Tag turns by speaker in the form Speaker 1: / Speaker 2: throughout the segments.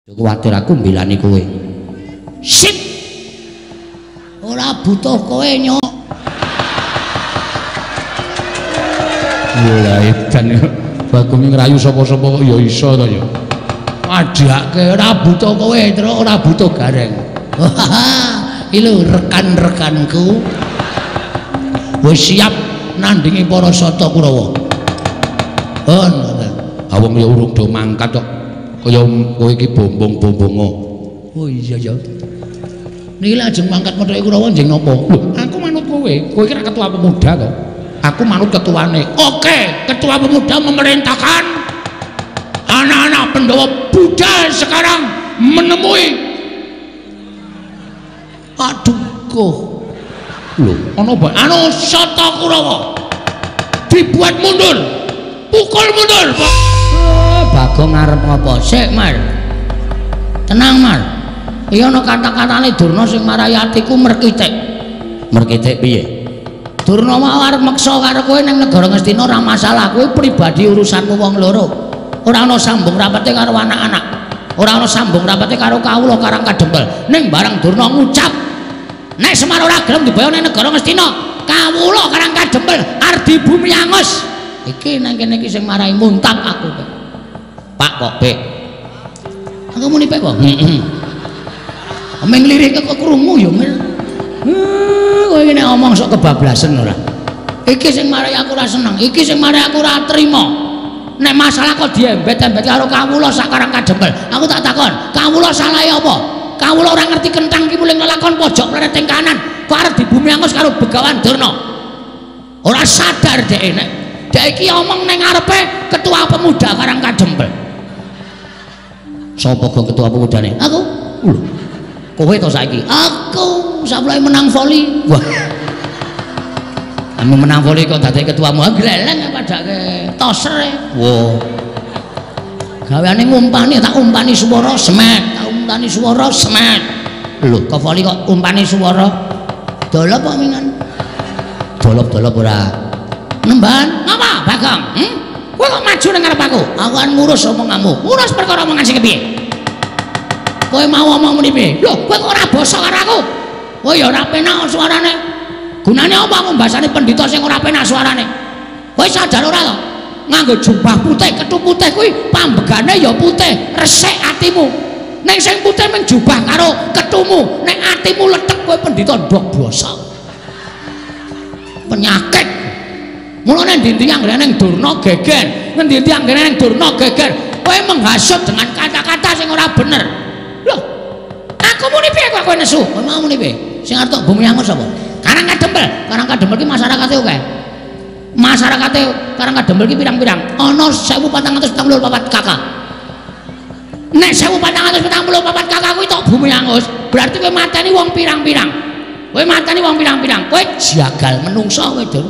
Speaker 1: Kuwatir aku mbelani kowe. Sip. Ora butuh kowe, Nyok.
Speaker 2: Lah edan Bagong ngrayu sapa-sapa kok ya iso to ya.
Speaker 1: Padhake ora butuh kowe, Truk, ora butuh Gareng. Iki lho rekan-rekanku. Wis siap nandingi para Sata Kurawa. Oh,
Speaker 2: ha wong ya urung do mangkat kok. Kaya kowe iki bombong-bombongo.
Speaker 1: Oh iya ya. Niki lajeng mangkat methuke Kurawa njeng napa?
Speaker 2: Lho, aku manut kowe. Kowe iki ra ketua pemuda to. Aku manut ketuane.
Speaker 1: Oke, ketua pemuda memerintahkan anak-anak Pandhawa budal sekarang menemui Pak Dukuh.
Speaker 2: Lho, ana apa?
Speaker 1: Anu Sata Kurawa. Dibuat mundur. Pukul mundur, Pak. Oh, Bagong arep ngapa? Sik, Mar. Tenang, Mar. Iki ana kata-katane Durna sing marai atiku merkitik.
Speaker 2: Merkitik piye?
Speaker 1: Durna mau arep meksa karo kowe ning negara Ngastina ora masalah, kowe pribadi urusanmu wong loro. Ora ana sambung rapete karo anak-anak. Ora ana sambung rapete karo kawula Karang Kadempel. Ning bareng Durna ngucap, nek Semar ora gelem diboyong ning negara Ngastina, kawula Karang Kadempel arep dibumi angus. Iki nang kene iki sing marai muntap aku. Pak kok Pek. Aku muni Pek kok. Heeh. Ming lirik kok krungu ya, Mir. Kowe iki nek omong sok kebablasen ora. Iki sing marai aku ora seneng, iki sing marai aku ora trima. Nek masalah kok diembet-embet karo kawula sak Karang Kadempel. Aku tak takon, kawula salahe apa? Kawula ora ngerti kentang ki muling lelakon pojok plereting kanan, kok arep dibumi angus karo Begawan Durna. Ora sadar dhek nek dhek iki omong ning ngarepe ketua pemuda Karang Kadempel. Sapa kok ketua pemudane? Aku. Lho. Kowe to saiki? Aku saplai menang voli. Wah. Anu menang voli kok dadi ketuamu. Gleleng padake toser. Wah. Gaweane ngumpani, tak umpani swara semet, tak umpani swara semet. Lho, kok voli kok umpani swara? Dolop kok mingan. Dolop-dolop ora. Nemban, ngapa, Bagong? Kowe kok maju ning ngarep aku? Aku kan ngurus omonganmu. Ngurus perkara omongan sing kepiye? Kowe mau omong muni piye? Lho, kowe kok ora basa karo aku? Kowe ya ora penak suarane. Gunane apa aku mbasane pendhita sing ora penak suarane? Kowe sadar ora to? Nganggo jubah putih, kethu putih kuwi pambegane ya putih, resik atimu. Ning sing putih mung jubah karo kethumu, nek atimu letek kowe pendhita ndok basa. Penyakit. Mulane endi-endi anggere ning Durna geger, ngendi-endi anggere ning Durna geger, kowe menghasut dengan kata-kata sing ora bener. Lho, aku muni piye kok kowe nesu? Kowe mau muni piye? Sing arep tok bumi angus sapa? Karang Kadempel. Karang Kadempel ki masyarakate akeh. Masyarakate Karang Kadempel ki pirang-pirang? Ana 1444 KK. Nek 1444 KK kuwi tok bumi angus, berarti kowe mateni wong pirang-pirang. Kowe mateni wong pirang-pirang. Kowe jagal menungso kowe, Dur.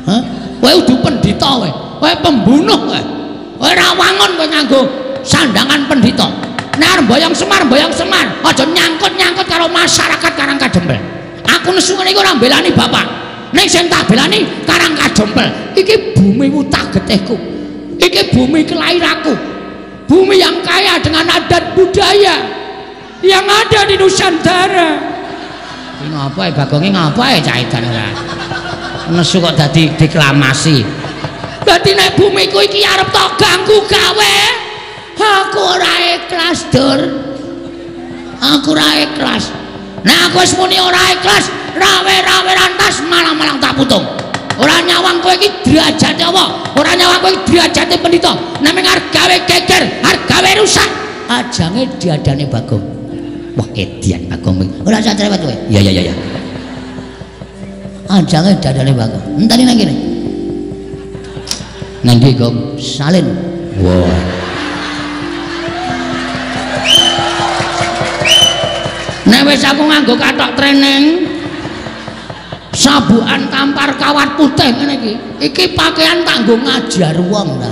Speaker 1: Hah? Kowe udu pendhita kowe. Kowe pembunuh kowe. Kowe ora wangun kowe nganggo sandangan pendhita. Nek arep mboyong Semar, mboyong Semar, aja nyangkut-nyangkut karo masyarakat Karang Kadempel. Aku nesu ngene iki ora mbelani bapak. Ning sing tak belani Karang Kadempel. Iki bumi wutah getihku. Iki bumi kelahiranku. Bumi yang kaya dengan adat budaya yang ada di Nusantara. Iki ngapa e Bagonge ngapa e cah edan ora? Nesu kok dadi deklamasi. Dadi nek bumiku iki arep tok ganggu gawe, aku ora ikhlas, Dur. Aku ora ikhlas. Nek aku wis muni ora ikhlas, rawe-rawe rantas malang-malang tak putung. Ora nyawang kowe iki derajate apa? Ora nyawang kowe iki derajate pendhita. Nek mung arep gawe geger, arep gawe rusak, ajange diadane Bagong. Wah, edian Bagong. Ora usah cerewet kowe. Iya iya iya. Ajange diadane Bagong. Enteni nang kene. Nang ndi, Gong? Salin.
Speaker 2: Wah.
Speaker 1: Nek wis aku nganggo kathok training, sabukan tampar kawat putih ngene iki. Iki pakaian tak nggo ngajar wong ta.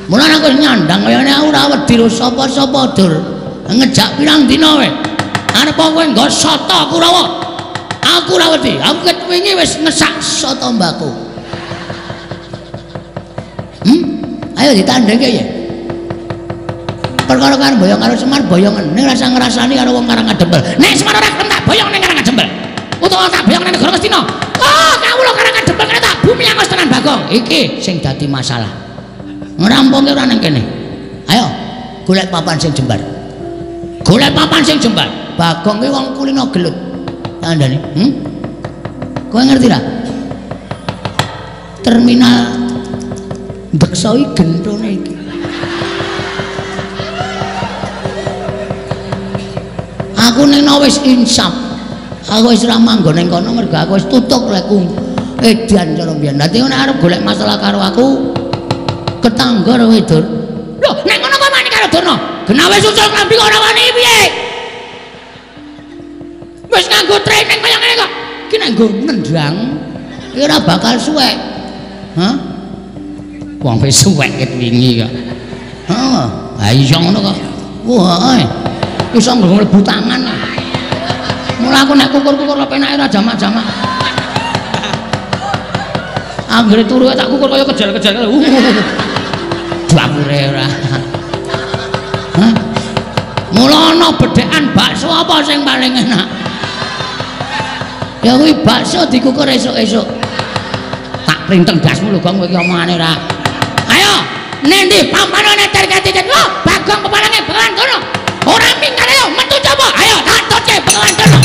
Speaker 1: Mulane aku nyandang kayane aku ora wedi karo sapa-sapa, Dur. Ngejak pirang dina kowe. Arep kowe nggo sata Kurawa. Aku ora wedi. Aku ket wingi wis ngesak sata mbako. Ayo ditandhengke ya. Perkara kan boyong karo Semar boyongen ning rasa ngrasani karo wong Karang Kadempel. Nek Semar ora gelem tak boyong ning Karang Kadempel. Utawa tak boyong ning negara Ngastina. Oh, kawula Karang Kadempel kene tak bumi angus tenan Bagong. Iki sing dadi masalah. Ngrampunge ora ning kene. Ayo, golek papan sing jembar. Golek papan sing jembar. Bagong ki wong kulino gelut. Kandhane, Kowe ngerti ra? Terminal Bekso iki gentone iki. Aku ning wis insaf. Aku wis ora manggon ning kono mergo aku wis tutuk lekku edan cara mbiyen. Dadi nek arep golek masalah karo aku ketangga kowe, Dur. Lho, nek ngono kok wani karo Durna? Genah wis ucul klambi kok ora wani piye? Wis nganggo training kaya ngene kok. Iki nek nggo nendang iki ora bakal suwek. Hah? Wong wis suwek ket wingi kok. Heeh. Ha iya ngono kok. Wah, iso mlebu tangan. Mula aku nek kukur-kukur penake ora jamak-jamak. Anggere turu tak kukur kaya kejar-kejar. Dapure ora. Hah? Mula ana bedhekan bakso apa sing paling enak? Ya kuwi bakso dikukur esuk-esuk. Tak printeng dasmu lho, Gong, kowe iki omongane ora. Ayo, nendi pampane terkati. Lho, Bagong pepalange Begawan kono. Ora minggat ayo metu coba. Ayo tak tutke Begawan kono.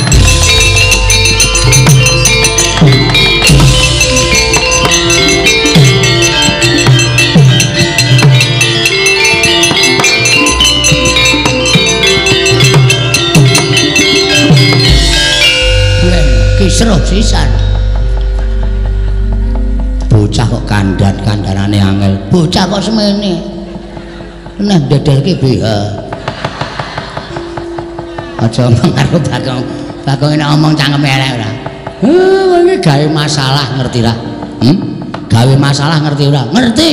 Speaker 1: Kisruh sisan. Bocah kok kandhan-kandhanane angel. Bocah kok semene. Neh dedelke BH. Aja omong karo Bagong. Bagong nek omong cangkeme elek ora. Heh, iki gawe masalah ngerti ra? Gawe masalah ngerti ora? Ngerti.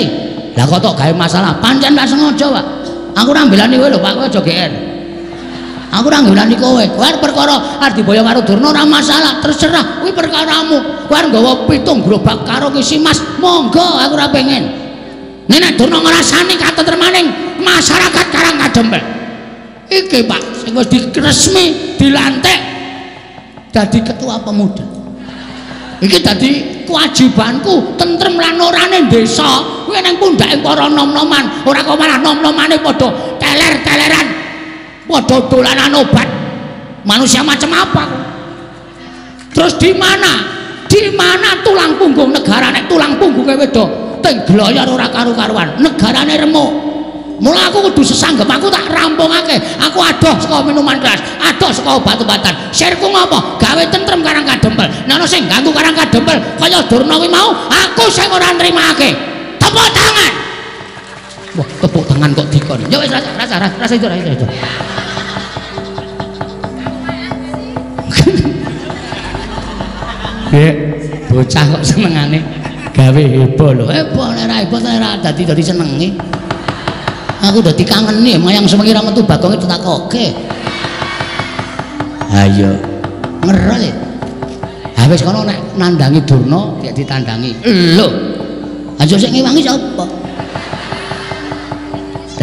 Speaker 1: Lah kok tok gawe masalah? Pancen tak sengaja, Pak. Aku ora mbelani kowe lho, Pak. Kowe aja GR. Aku ora nggolani kowe. Kowe arep perkara arep diboyong karo Durna ora masalah, terserah. Kuwi perkaramu. Kowe arep nggawa 7 gerobak karo Ki Mas, monggo aku ora pengen. Nek Durna ngrasani katentremaning masyarakat Karang Kadempel. Iki Pak, sing wis diresmi dilantik dadi ketua pemuda. Iki dadi kewajibanku tentrem lan orane desa. Kuwi ning pundhake para nom-noman, ora kok malah nom-nomane padha teler-teleran. Padha dolanan obat. Manusia macam apa? Terus di mana? Di mana tulang punggung negara nek tulang punggunge wedo tenggeloyor ora karu-karuan. Negarane remuk. Mula aku kudu sesanggep, aku tak rampungake. Aku adoh saka minuman keras, adoh saka obat-obatan. Sirku ngopo? Gawe tentrem Karang Kadempel. Nek ana sing ganggu Karang Kadempel kaya Durna kuwi mau, aku sing ora nrimake. Tepuk tangan. Wah, tepuk tangan kok dikon. Ya wis rasa rasa itu rasa itu. Bocah kok senengane gawe heboh lho. Heboh nek ora heboh ora dadi dadi senenge. Aku dadi kangeni mayang sewengi ra metu Bagonge ditakoke. Ha iya. Ngerel. Ha wis kono nek nandangi Durna gek ditandangi. Lho. Aja sing ngewangi sapa?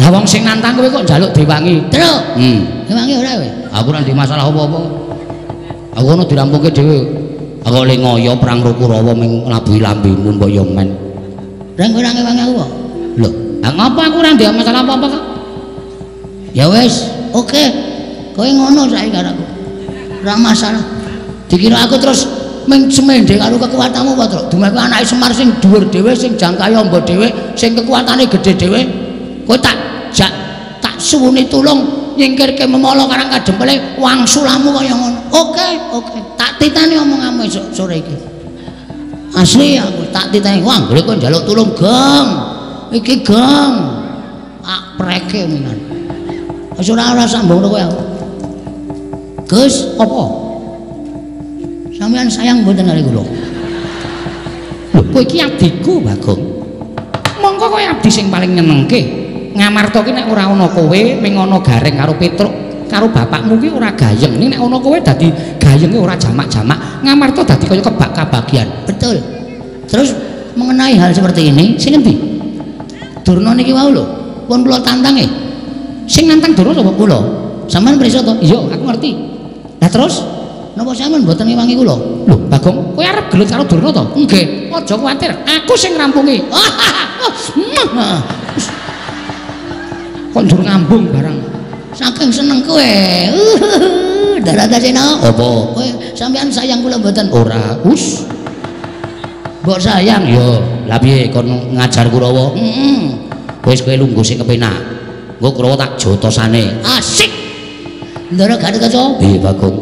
Speaker 1: Lah wong sing nantang kowe kok njaluk diwangi. Truk. Ngewangi ora kowe? Aku ora ndek masalah apa-apa. Aku ono dirampungke dhewe. Aku le ngoyo perang Kurawa ming nglabuhi lambemu mbok yo men. Lah kowe ora ngewangi aku kok. Lho, lah ngopo aku ora ndek masalah apa-apa kok? Ya wis, oke. Kowe ngono saiki karo aku. Ora masalah. Dikira aku terus ming semende karo kekuatanmu apa, Truk? Dumeh kowe anake Semar sing dhuwur dhewe, sing jangkahe amba dhewe, sing kekuatane gedhe dhewe. Kowe tak jak tak suwuni tulung nyingkirke memala Karang Kadempele wangsulamu kaya ngono. Oke, oke. Tak titani omonganmu esuk sore iki. Asli aku tak titani. Wah, anggere kowe njaluk tulung, Gong. Iki Gong. Tak preke minan. Wis ora sambung kowe aku. Gus, apa? Sampeyan sayang mboten kali kula. Lho, kowe iki abdiku, Bagong. Mongko kowe abdi sing paling nyenengke. Ngamarta ki nek ora ana kowe ming ana Gareng karo Petruk karo bapakmu ki ora gayeng. Ning nek ana kowe dadi gayenge ora jamak-jamak. Ngamarta dadi kaya kebak kabagian. Betul. Terus mengenai hal seperti ini sing endi? Durna niki wau lho, pun kula tantang nggih. Sing nantang Durna sapa? Kula. Sampeyan pirsa to? Iya, aku ngerti. Lah terus napa sampeyan mboten ngewangi kula? Lho, Bagong, kowe arep gelut karo Durna to? Nggih. Aja kuwatir, aku sing ngrampungi. Kok njur ngambung barang. Saking seneng kowe. Darantasena. Apa? Kowe sampeyan sayang kula mboten? Ora. Us. Mbok sayang ya. Lah piye kon ngajar Kurawa? Heeh. Wis kowe lungguh sing kepenak. Engko Kurawa tak jotosane. Asik. Ndara Gatotkaca. Piye Bagong?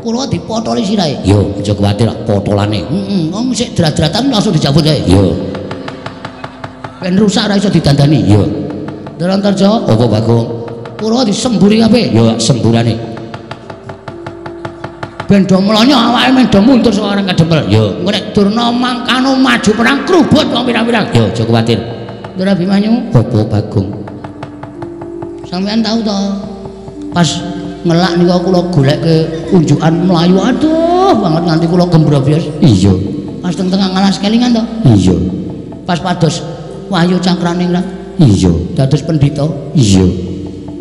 Speaker 1: Kurawa dipotoli sirahe. Yo, aja kuwatir potolane. Heeh, wong sik drat-dratan langsung dijabut kae. Yo. Ben rusak ora iso didandani. Yo. Ndara Antarja. Apa Bagong? Kurawa disemburi kabeh. Yo, semburane. Ben do mlonyo awake men do mundur saka orang kadempel. Yo, engko nek Durna mangkano maju perang krubut wong pirang-pirang. Yo, aja kuwatir. Ndara Abimanyu. Apa Bagong? Sampeyan tahu to? Pas ngelak niku kula golekke unjukan mlayu aduh banget nganti kula gembrobyos. Iya. Pas teng tengah ngalas kelingan to? Iya. Pas pados Wahyu Cakraningrat. Iya. Dados pendhita. Iya.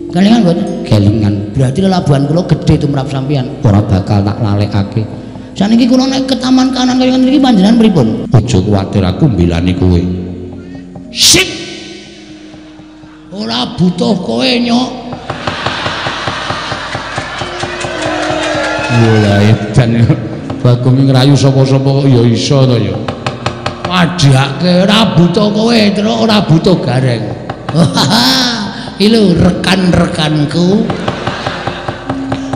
Speaker 1: Kelingan mboten? Kelingan. Berarti lelabuhan kula gedhe tumrap sampeyan. Ora bakal tak lalekake. Saniki kula nek ke taman kanan kaya ngene iki panjenengan pripun?
Speaker 2: Aja kuwatir aku mbelani kowe.
Speaker 1: Sip. Ora butuh kowe nyok.
Speaker 2: Lah edan Bagong ngrayu sapa-sapa kok ya iso to ya.
Speaker 1: Padhake ora butuh kowe, terus ora butuh gareng. Iki lho rekan-rekanku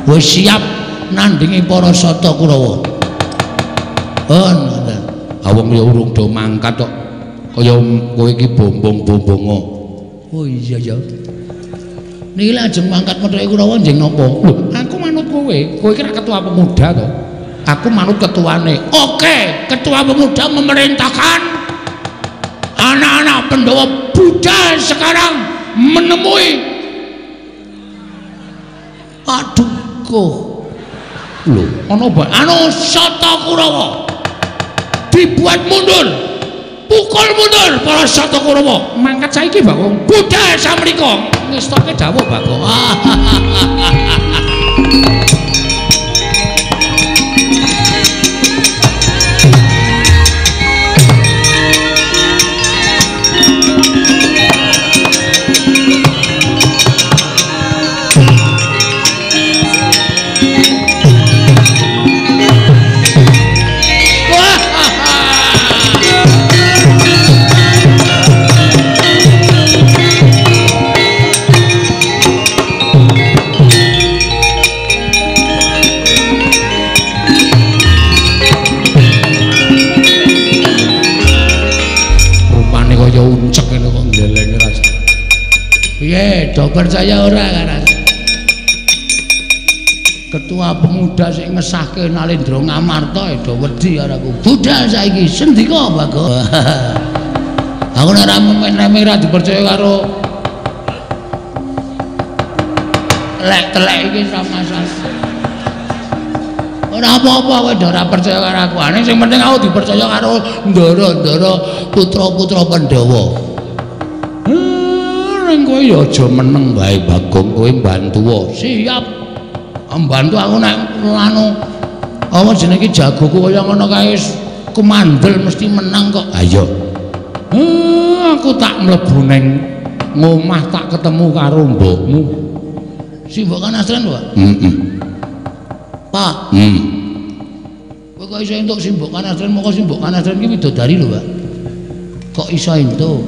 Speaker 1: wis siap nandingi para Sata Kurawa. Pun ngoten.
Speaker 2: Ha wong ya urung do mangkat kok. Kaya kowe iki bombong-bombongo.
Speaker 1: Oh iya ya. Niki lajeng mangkat methuke Kurawa njeng napa?
Speaker 2: Lho, aku manut kowe. Kowe iki ra ketua pemuda to. Aku manut ketuane.
Speaker 1: Oke, ketua pemuda memerintahkan anak-anak Pandhawa budal sekarang menemui Paduka.
Speaker 2: Lho, ana apa?
Speaker 1: Anu Sata Kurawa. Dibuat mundur. Pukul mundur para Sata Kurawa.
Speaker 2: Mangkat saiki, Bagong.
Speaker 1: Budal samrika. Ngestoke dawuh, Bagong. Piye, do percaya ora karo Ketua pemuda sing ngesahke Nalendra Ngamarta do wedi karo aku. Budal saiki sendika, Bagong. Aku nek ora remeh ora dipercaya karo telek-telek iki ora masalah. Ora apa-apa kowe ora percaya karo aku. Ane sing penting aku dipercaya karo ndara-ndara putra-putra Pandhawa.
Speaker 2: Ning kowe ya aja meneng wae Bagong, kowe mbantu.
Speaker 1: Siap. Mbantu aku nek anu apa jenenge iki jagoku kaya ngono kae kemandel mesti menang kok.
Speaker 2: Ayo. Aku tak mlebu ning ngomah tak ketemu karo mbokmu.
Speaker 1: Si mbok Kanastren, Pak?
Speaker 2: Heeh.
Speaker 1: Pak. Kowe kok iso entuk si mbok Kanastren, moko si mbok Kanastren ki widodari lho, Pak. Kok iso entuk?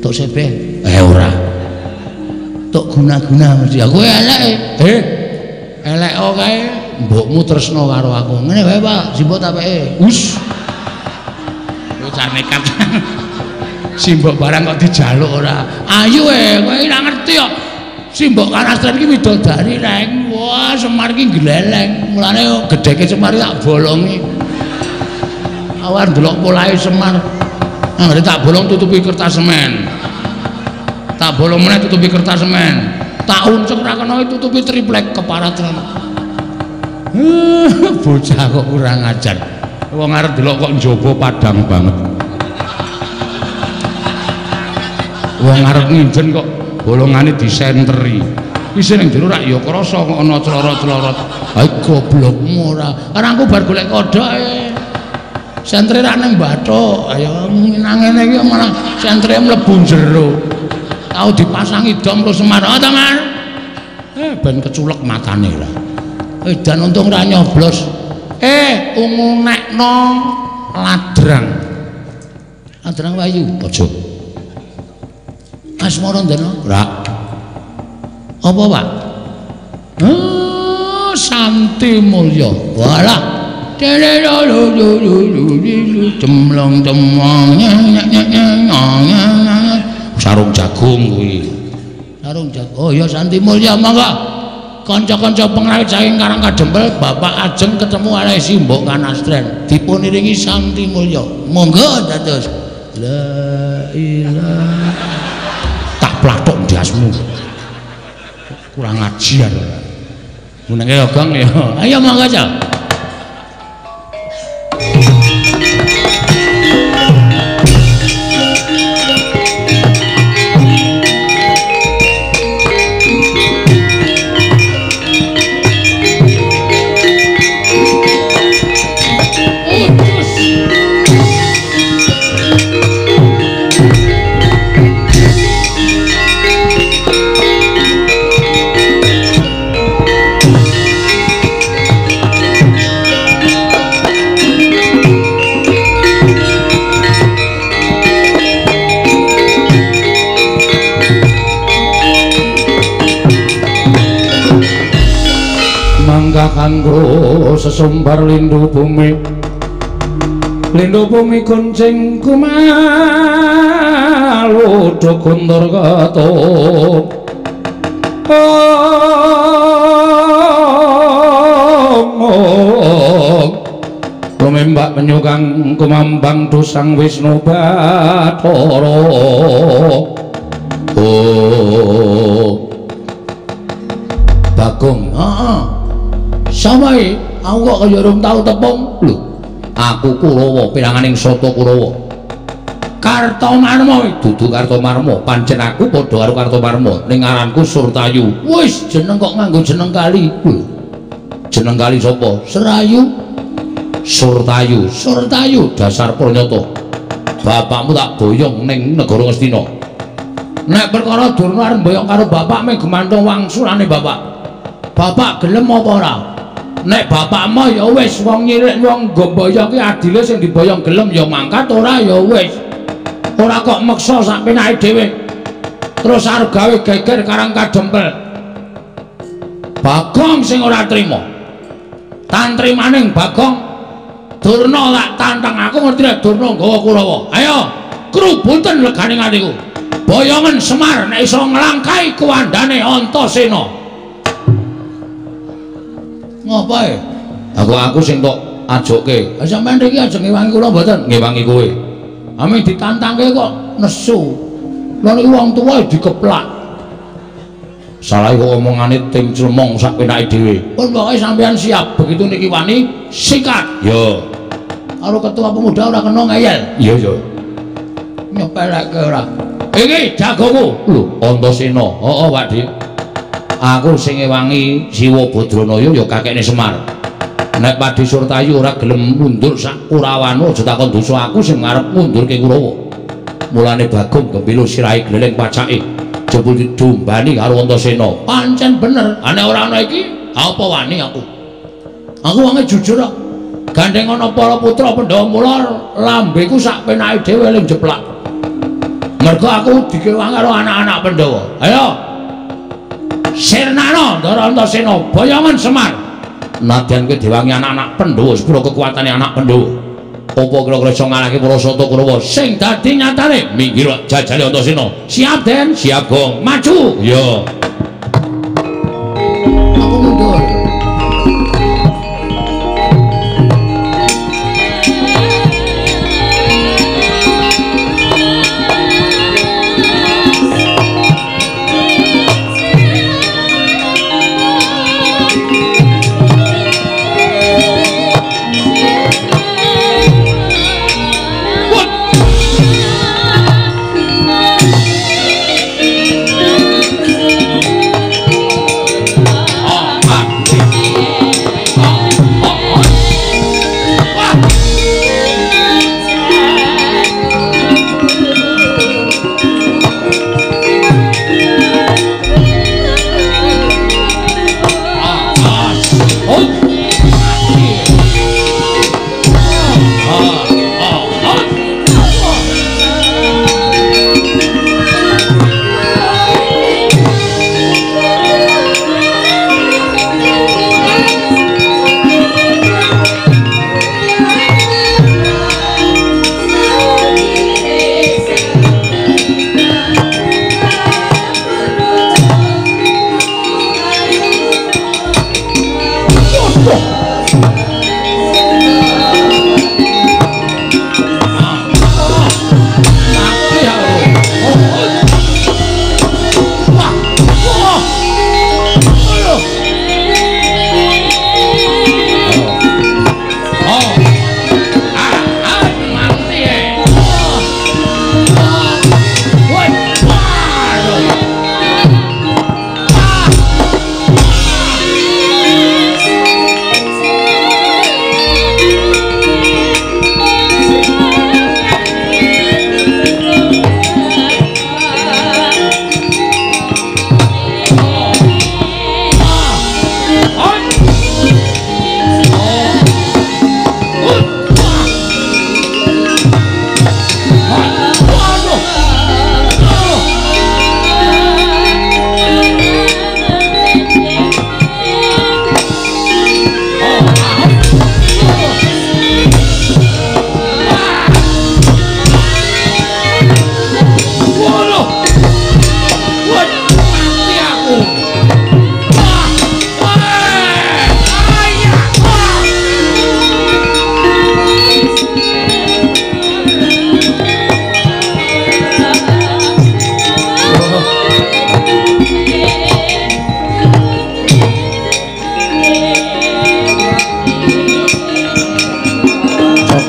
Speaker 1: Tok sebeh.
Speaker 2: Ora.
Speaker 1: Tok guna-guna mesti. Aku elek.
Speaker 2: Elek kae mbokmu tresna karo aku.
Speaker 1: Ngene wae, Pak, simbok tapeke.
Speaker 2: Us. Bocah nekat. Simbok barang kok dijaluk ora.
Speaker 1: Ayo kowe ora ngerti kok. Simbok Kanastren iki widodari reng. Wah, Semar iki gleleng. Mulane gedheke Semar tak bolongi. Awar ndelok polahe Semar.
Speaker 2: Anggere tak bolong tutupi kertas semen. Tak bolong meneh tutupi kertas semen.
Speaker 1: Tak uncek ra kena tutupi triplek keparat tenan.
Speaker 2: Bocah kok kurang ajar. Wong arep delok kok njaba padang banget. Wong arep nginjen kok Bolongane disenteri. Isih ning jero rak ya krasa kok ana clorot-clorot. Ha goblokmu ora. Arangku bar golek kodhoke. Sentre rak ning bathuk. Ayo nang ngene iki malah sentre mlebu jero. Tau dipasangi dom terus Semar. Oh ta, Mar? Ben keculek matane lah. Edan untung ora nyoblos. Ungu nekno ladrang. Ladrang Wayu aja. Asmara ndena? Ora. Apa, Pak? Santi Mulya. Walah. Cemlong cemlong. Sarung jagung kuwi. Sarung jagung. Oh ya Santi Mulya monggo. Kanca-kanca pengrawit saking Karang Kadempel, Bapak ajeng ketemu kalih Simbok Kanastren. Dipun iringi Santi Mulya. Monggo dados. La ilaha. Tak plathok ndasmu. Kurang ajar. Menenge ya, Gong ya. Ayo monggo, Cak.
Speaker 3: Kanggo sesumbar lindu bumi, lindu bumi kuncing kumalu do guntur ketuk. Lumembak penyukang kumambang dusang Wisnu Bathara. Oh
Speaker 2: Bagong, heeh. Samae, aku kok kaya urung tau tepung. Lho, aku Kurawa, piranganing Sata Kurawa. Kartomarma dudu Kartomarma, pancen aku padha karo Kartomarma, ning aranku Surtayu. Wis jeneng kok nganggo jeneng kali. Lho, jeneng kali sapa? Serayu. Surtayu, Surtayu dasar pranyata. Bapakmu tak boyong ning negara Ngastina. Nek perkara Durna arep mboyong karo bapak mung gemantung wangsulane bapak. Bapak gelem apa ora? Nek bapakmu ya wis wong nyirik wong nggo mboyong ki adile sing diboyong gelem ya mangkat, ora ya wis. Ora kok meksa sak penake dhewe. Terus arep gawe geger Karang Kadempel. Bagong sing ora trima. Tantrimaning Bagong Durna tak tantang, aku ngerti nek Durna nggawa Kurawa. Ayo, krubuten legane atiku. Boyongen Semar nek iso nglangkai kuwandane Antasena. Ngopo e? Aku sing tok ajoke. Lah sampean niki ajeng ngewangi kula mboten? Ngewangi kowe. Ame ditantangke kok nesu. Lha niki wong tuwa dikeplak. Salah kok omongane ting clemong sak penake dhewe. Pun pokoke sampean siap, begitu niki wani sikat. Yo. Karo ketua pemuda ora kena ngeyel. Iya yo. Nyepelekke ora. Iki jagoku. Lho, Antasena. Heeh, Pak Dik. Aku sing ngewangi Siwa Badranaya ya kakekne Semar. Nek Padi Surtayu ora gelem mundur sak Kurawane aja takon dosa aku sing arep mundurke Kurawa. Mulane Bagong gembilo sirahe gleleng pacake. Jebul didumbani karo Antasena. Pancen bener, nek ora ana iki apa wani aku. Aku wonge jujur kok. Gandeng ana para putra Pandhawa mula lambeku sak penake dhewe ling jeplak. Mergo aku dikewangi karo anak-anak Pandhawa. Ayo. Sirnana Ndara Antasena boyongan Semar. Nadyan kowe diwangi anak-anak Pandhawa sepuro kekuatane anak Pandhawa. Apa kira-kira iso ngalahke para Sata Kurawa sing dadi nyatane minggir jajale Antasena. Siap Den, siap Gong. Maju. Iya. Aku mundur.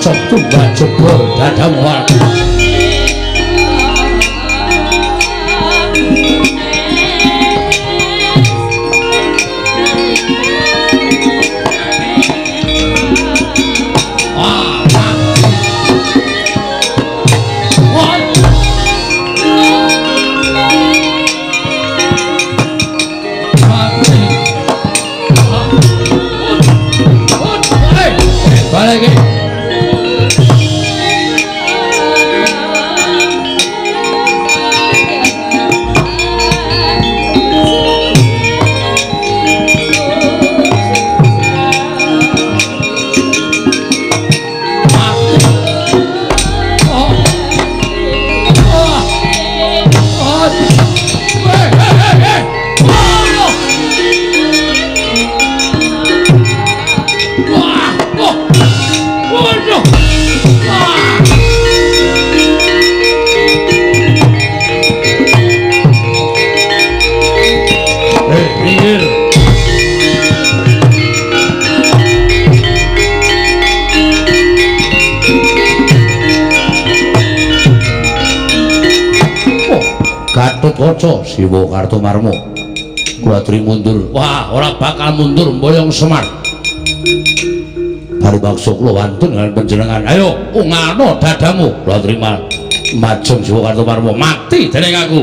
Speaker 2: Bacok tumbak jebol dadamu. Gatotkaca Siwa Kartomarma Kulatri mundur. Wah, ora bakal mundur mboyong Semar. Baru bakso kula wantun dengan panjenengan. Ayo, ungano dadamu. Kulatri majeng Siwa Kartomarma mati dening aku.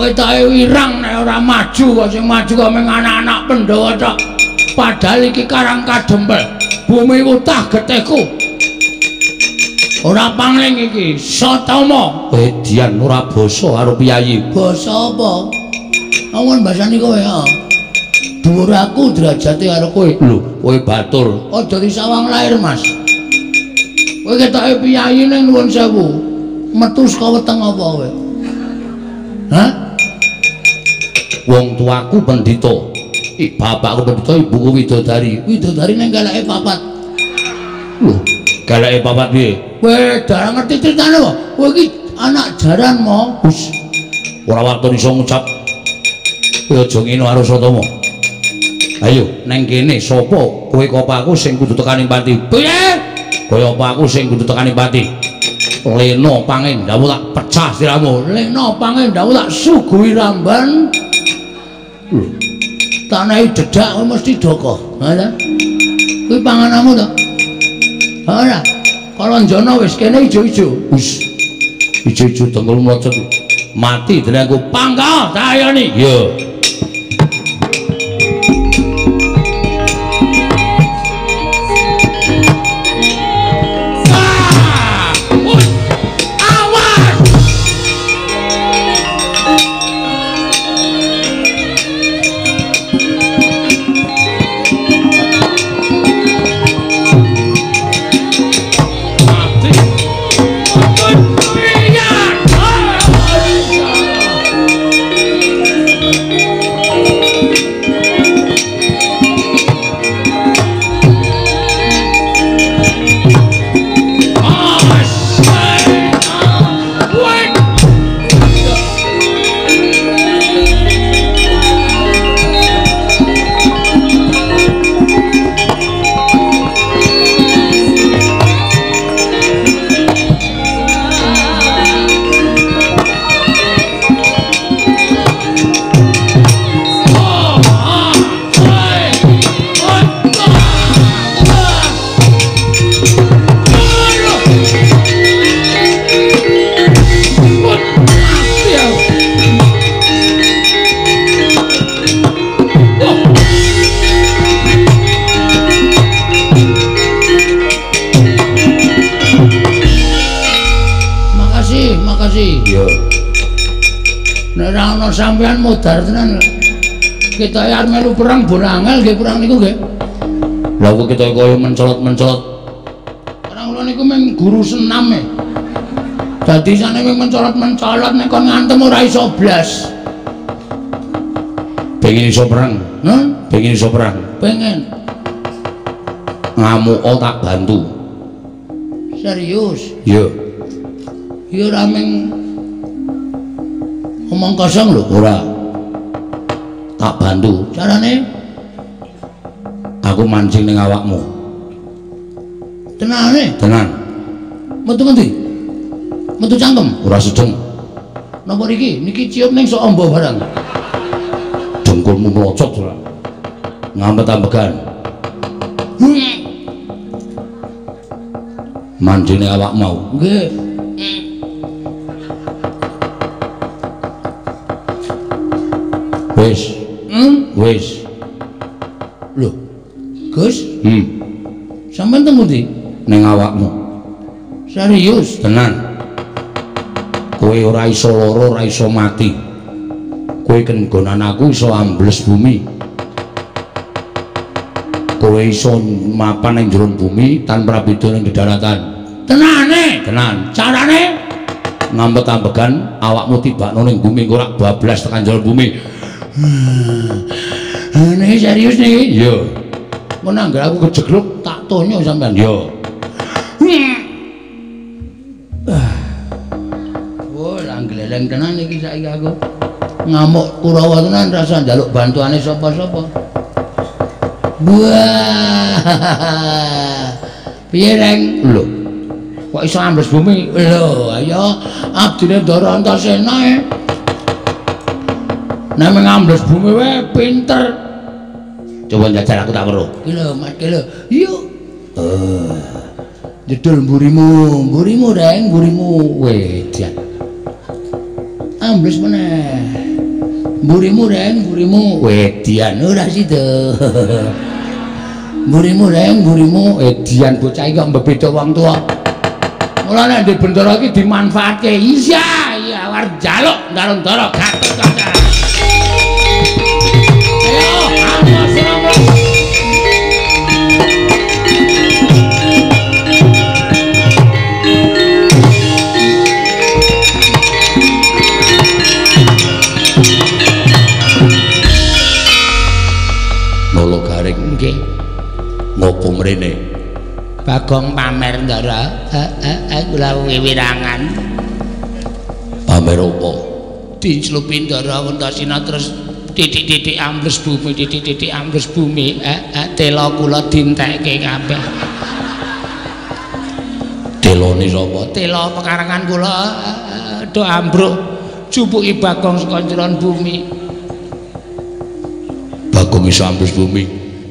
Speaker 1: Ketoke wirang nek ora maju kok sing maju kok mung anak-anak Pandhawa tok. Padahal iki Karang Kadempel, bumi wutah getihku. Ora pangling iki, Satama.
Speaker 2: Edian ora basa karo piyayi.
Speaker 1: Basa apa? Awon basani kowe ya. Dhuwur aku derajate karo kowe.
Speaker 2: Lho, kowe batur.
Speaker 1: Aja disawang lahir, Mas. Kowe ketoke piyayi ning nuwun sewu. Metu saka weteng apa kowe? Hah?
Speaker 2: Wong tuaku pendhita. Bapakku pendhita, ibuku widodari.
Speaker 1: Widodari ning keleke papat.
Speaker 2: Lho, keleke papat piye?
Speaker 1: Kowe darah ngerti critane apa? Kowe iki anak jaran mo.
Speaker 2: Wis. Ora waton iso ngucap. Kowe aja ngene karo Satama. Ayo neng kene sapa kowe kok aku sing kudu tekaning pati?
Speaker 1: Piye?
Speaker 2: Kowe apa aku sing kudu tekaning pati? Lena pangendamu tak pecah siramu.
Speaker 1: Lena pangendamu tak suguhi ramban. Tanahe dedak kowe mesti doko. Ha ta? Kuwi pangananmu to? Ora. Kalanjana wis kene ijo-ijo.
Speaker 2: Wis. Ijo-ijo dengkul mlocot. Mati dening aku.
Speaker 1: Pangkal tayoni.
Speaker 2: Iya.
Speaker 1: Iya. kasih.
Speaker 2: Iya.
Speaker 1: Nek ora ana sampean modar tenan. Kita arep melu perang borangel nggih perang niku nggih.
Speaker 2: Lha kok kita kaya mencolot-mencolot.
Speaker 1: Perang kula niku mung guru senam e. Dadi sane mung mencolot-mencolot nek kon ngantem ora iso blas.
Speaker 2: Pengen iso perang?
Speaker 1: Hah?
Speaker 2: Pengen iso perang?
Speaker 1: Pengen.
Speaker 2: Ngamuka tak bantu.
Speaker 1: Serius?
Speaker 2: Iya.
Speaker 1: Ya ora mung omong kosong lho.
Speaker 2: Ora. Tak bantu.
Speaker 1: Carane?
Speaker 2: Aku mancing ning awakmu.
Speaker 1: Tenane?
Speaker 2: Tenan.
Speaker 1: Metu ngendi? Metu cangkem?
Speaker 2: Ora sedeng.
Speaker 1: Napa niki? Niki cium ning sok amba barang.
Speaker 2: Dengkulmu mlocot ora. Ngampet-ambegan. Mancing ning awak mau.
Speaker 1: Nggih.
Speaker 2: Wis. Wis.
Speaker 1: Lho. Gus? Sampeyan teng pundi?
Speaker 2: Ning awakmu.
Speaker 1: Serius?
Speaker 2: Tenan. Kowe ora iso lara, ora iso mati. Kowe kenggonan aku iso ambles bumi. Kowe iso mapan ning jero bumi tanpa beda ning daratan.
Speaker 1: Tenane?
Speaker 2: Tenan.
Speaker 1: Carane?
Speaker 2: Ngampet-ambegan awakmu tibakno ning bumi engko rak bablas tekan jero bumi.
Speaker 1: Niki serius niki?
Speaker 2: Iya.
Speaker 1: Mun anggere aku kejegluk tak tonyo sampean.
Speaker 2: Iya.
Speaker 1: Oh, langgleleng tenan iki saiki aku. Ngamuk Kurawa tenan rasa njaluk bantuane sapa-sapa. Wah. Piye, Reng?
Speaker 2: Lho. Kok iso ambles bumi?
Speaker 1: Lho, ayo abdine Ndara Antasena e. Nek ngambles bumi wae pinter.
Speaker 2: Coba njajal aku tak weruh.
Speaker 1: Iki lho, Mas, iki lho. Yuk. Jedul mburimu, mburimu Reng, mburimu. Wedan. Ambles meneh. Mburimu Reng, mburimu. Wedian ora sida. Mburimu Reng, mburimu. Edian bocah iki kok mbebeda wong tuwa. Mula nek ndek bendara iki dimanfaatke. Iya, iya war njaluk ndara-ndara Gatotkaca. Ayo, amos amos.
Speaker 2: Nolo garing
Speaker 1: nggih.
Speaker 2: Ngopo mrene?
Speaker 1: Bagong pamer ndara. Kula wiwirangan.
Speaker 2: Pamer opo?
Speaker 1: Dinclupi ndara Antasena terus titik-titik ambles bumi, titik-titik ambles bumi. Tela kula dintekke kabeh.
Speaker 2: Telone sapa?
Speaker 1: Tela pekarangan kula do ambruk jupuki Bagong saka njeron bumi.
Speaker 2: Bagong iso ambles bumi.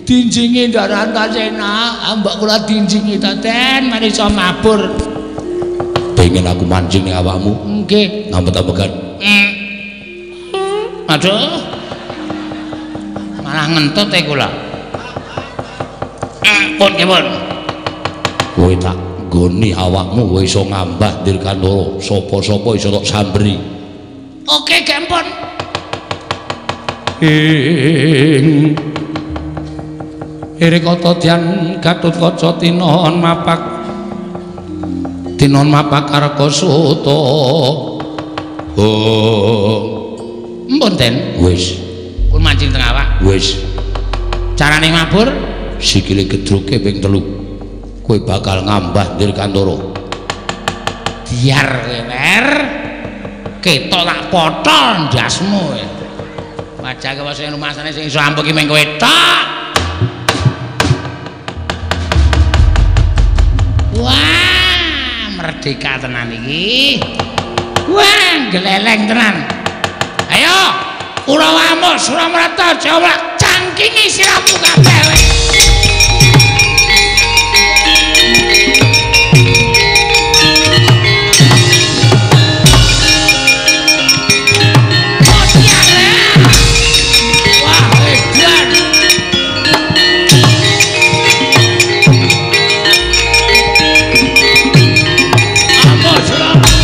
Speaker 1: Dinjingi Ndara Antasena, mbok kula dinjingi ta Den, mari iso mabur.
Speaker 2: Pengen aku mancing ning awakmu?
Speaker 1: Nggih.
Speaker 2: Ngampet-ambegan.
Speaker 1: Aduh. Malah ngentut e kula. Pun nggih, pun.
Speaker 2: Kowe tak nggoni awakmu kowe iso ngambah Dirgantara, sapa-sapa iso tok samberi.
Speaker 1: Oke, gempon.
Speaker 3: Ing Irikata dyan Gatotkaca tinon mapak tinon mapak Karkasuta.
Speaker 2: Oh.
Speaker 1: Mpun Den.
Speaker 2: Wis.
Speaker 1: Pun mancing teng awak.
Speaker 2: Wis.
Speaker 1: Carane mabur
Speaker 2: sikile gedruke ping 3. Kowe bakal ngambah Dirgantara.
Speaker 1: Biar kowe wer. Ketok tak potol ndasmu kowe. Wajah kowe sing rumasane sing iso ampuh ki mung kowe tok. Wah, merdeka tenan iki. Wah, gleleng tenan. Ayo, Kurawa amuk Suramrata Jawa cangkingi siramu kabeh kowe. Wah, edan. Amuk Suramrata.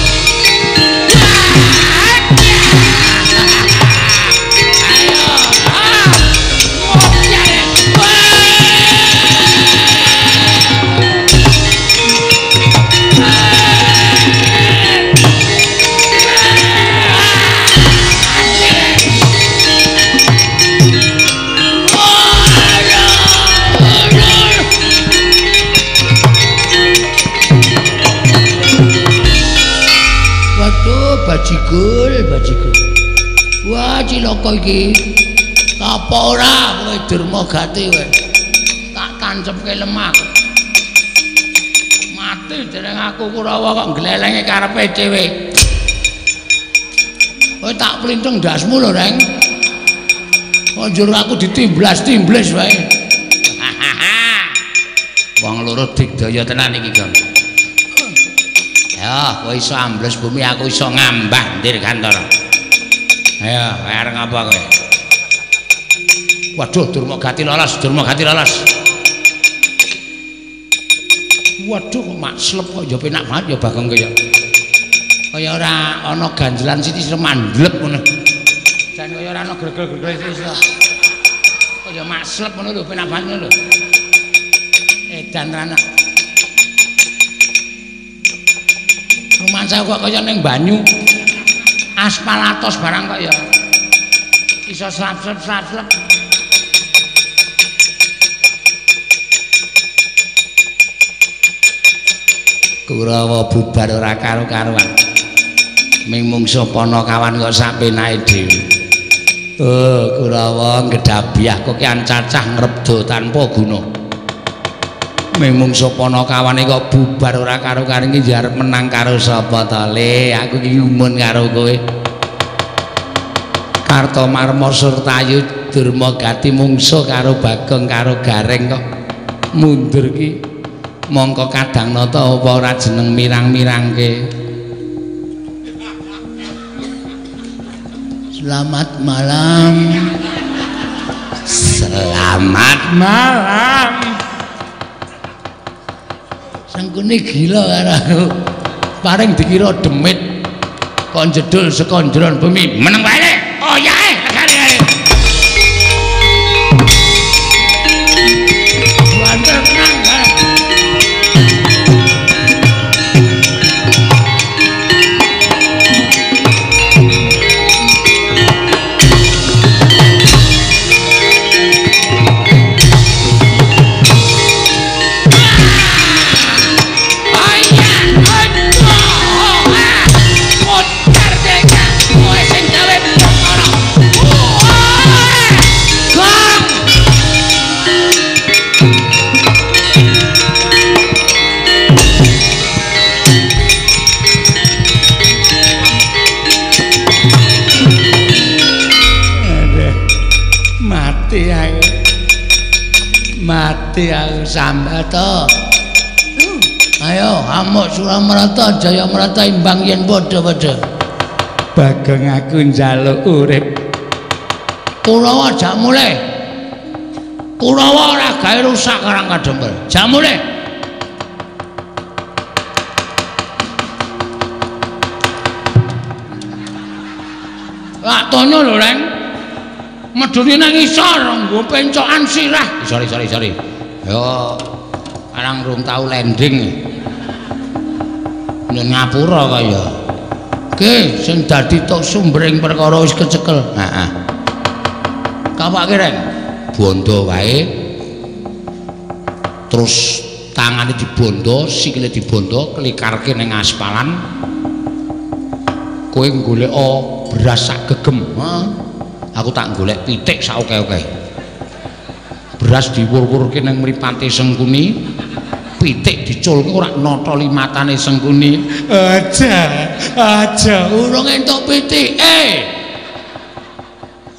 Speaker 1: Waduh, bajigul, bajigul. Wah, cilaka iki. Apa ora kowe Durmagati kowe? Tak tancepke lemah. Mati dereng aku Kurawa kok glelenge karepe dhewe. Kowe tak plintheng ndasmu lho, Reng. Kok njur aku ditimblas-timblis wae. Wong loro digdaya tenan iki, Gong. Ya, kowe iso ambles bumi, aku iso ngambah Dirgantara. Ayo, arep ngapa kowe? Waduh, Durmagati lolos, Durmagati lolos. Waduh, kok makslep kok ya penak banget ya Bagong kaya. Kaya ora ana ganjelan sithik mandlep ngono. Jan kaya ora ana gregel-gregel sithik. Kaya makslep ngono lho, penak banget ngono lho. Edan rana. Rumangsa kok kaya ning banyu. Aspal atos barang kok ya. Iso slap-slap-slap. Kurawa bubar ora karo-karuan. Ming mungsuh Panakawan kok sak penake dhewe. Oh, Kurawa ngedhabiah kok kian cacah ngrebda tanpa guna. Ming mungsuh Panakawane kok bubar ora karo-karuan iki arep menang karo sapa to, Le? Aku iki umun karo kowe. Kartomarma Surtayu Durmagati mungsuh karo Bagong karo Gareng kok mundur ki. Mongko kadang nata apa ora jeneng mirang-mirangke. Selamat malam. Selamat malam. Sangkune gila karo aku. Paring dikira demit kon jedul saka njeron bumi. Meneng wae. Oh ya, legane. Banter tenang. Mati aku sambata. Ayo amuk Suramarta Jayamarta imbang yen padha-padha.
Speaker 3: Bagong aku njaluk urip.
Speaker 1: Kurawa jak mulih. Kurawa ora gawe rusak Karang Kadempel. Jak mulih. Lak tonyo lho, Reng. Medune nang isor nggo pencokan sirah. Sorry, sorry, sorry. Yo arang rung tau landing. Nyun ngapura kaya. Oke, sing dadi tok sumbering perkara wis kecekel. Heeh. Kapake, Reng. Bondo wae. Terus tangane dibondo, sikile dibondo, klikarke ning aspalan. Kowe goleka beras sak gegem. Heeh. Aku tak golek pitik sak oke-oke. Beras diwur-wurke ning mripate Sengkuni, pitik diculke ora notoli matane Sengkuni.
Speaker 3: Aja, aja
Speaker 1: urung entuk pitike.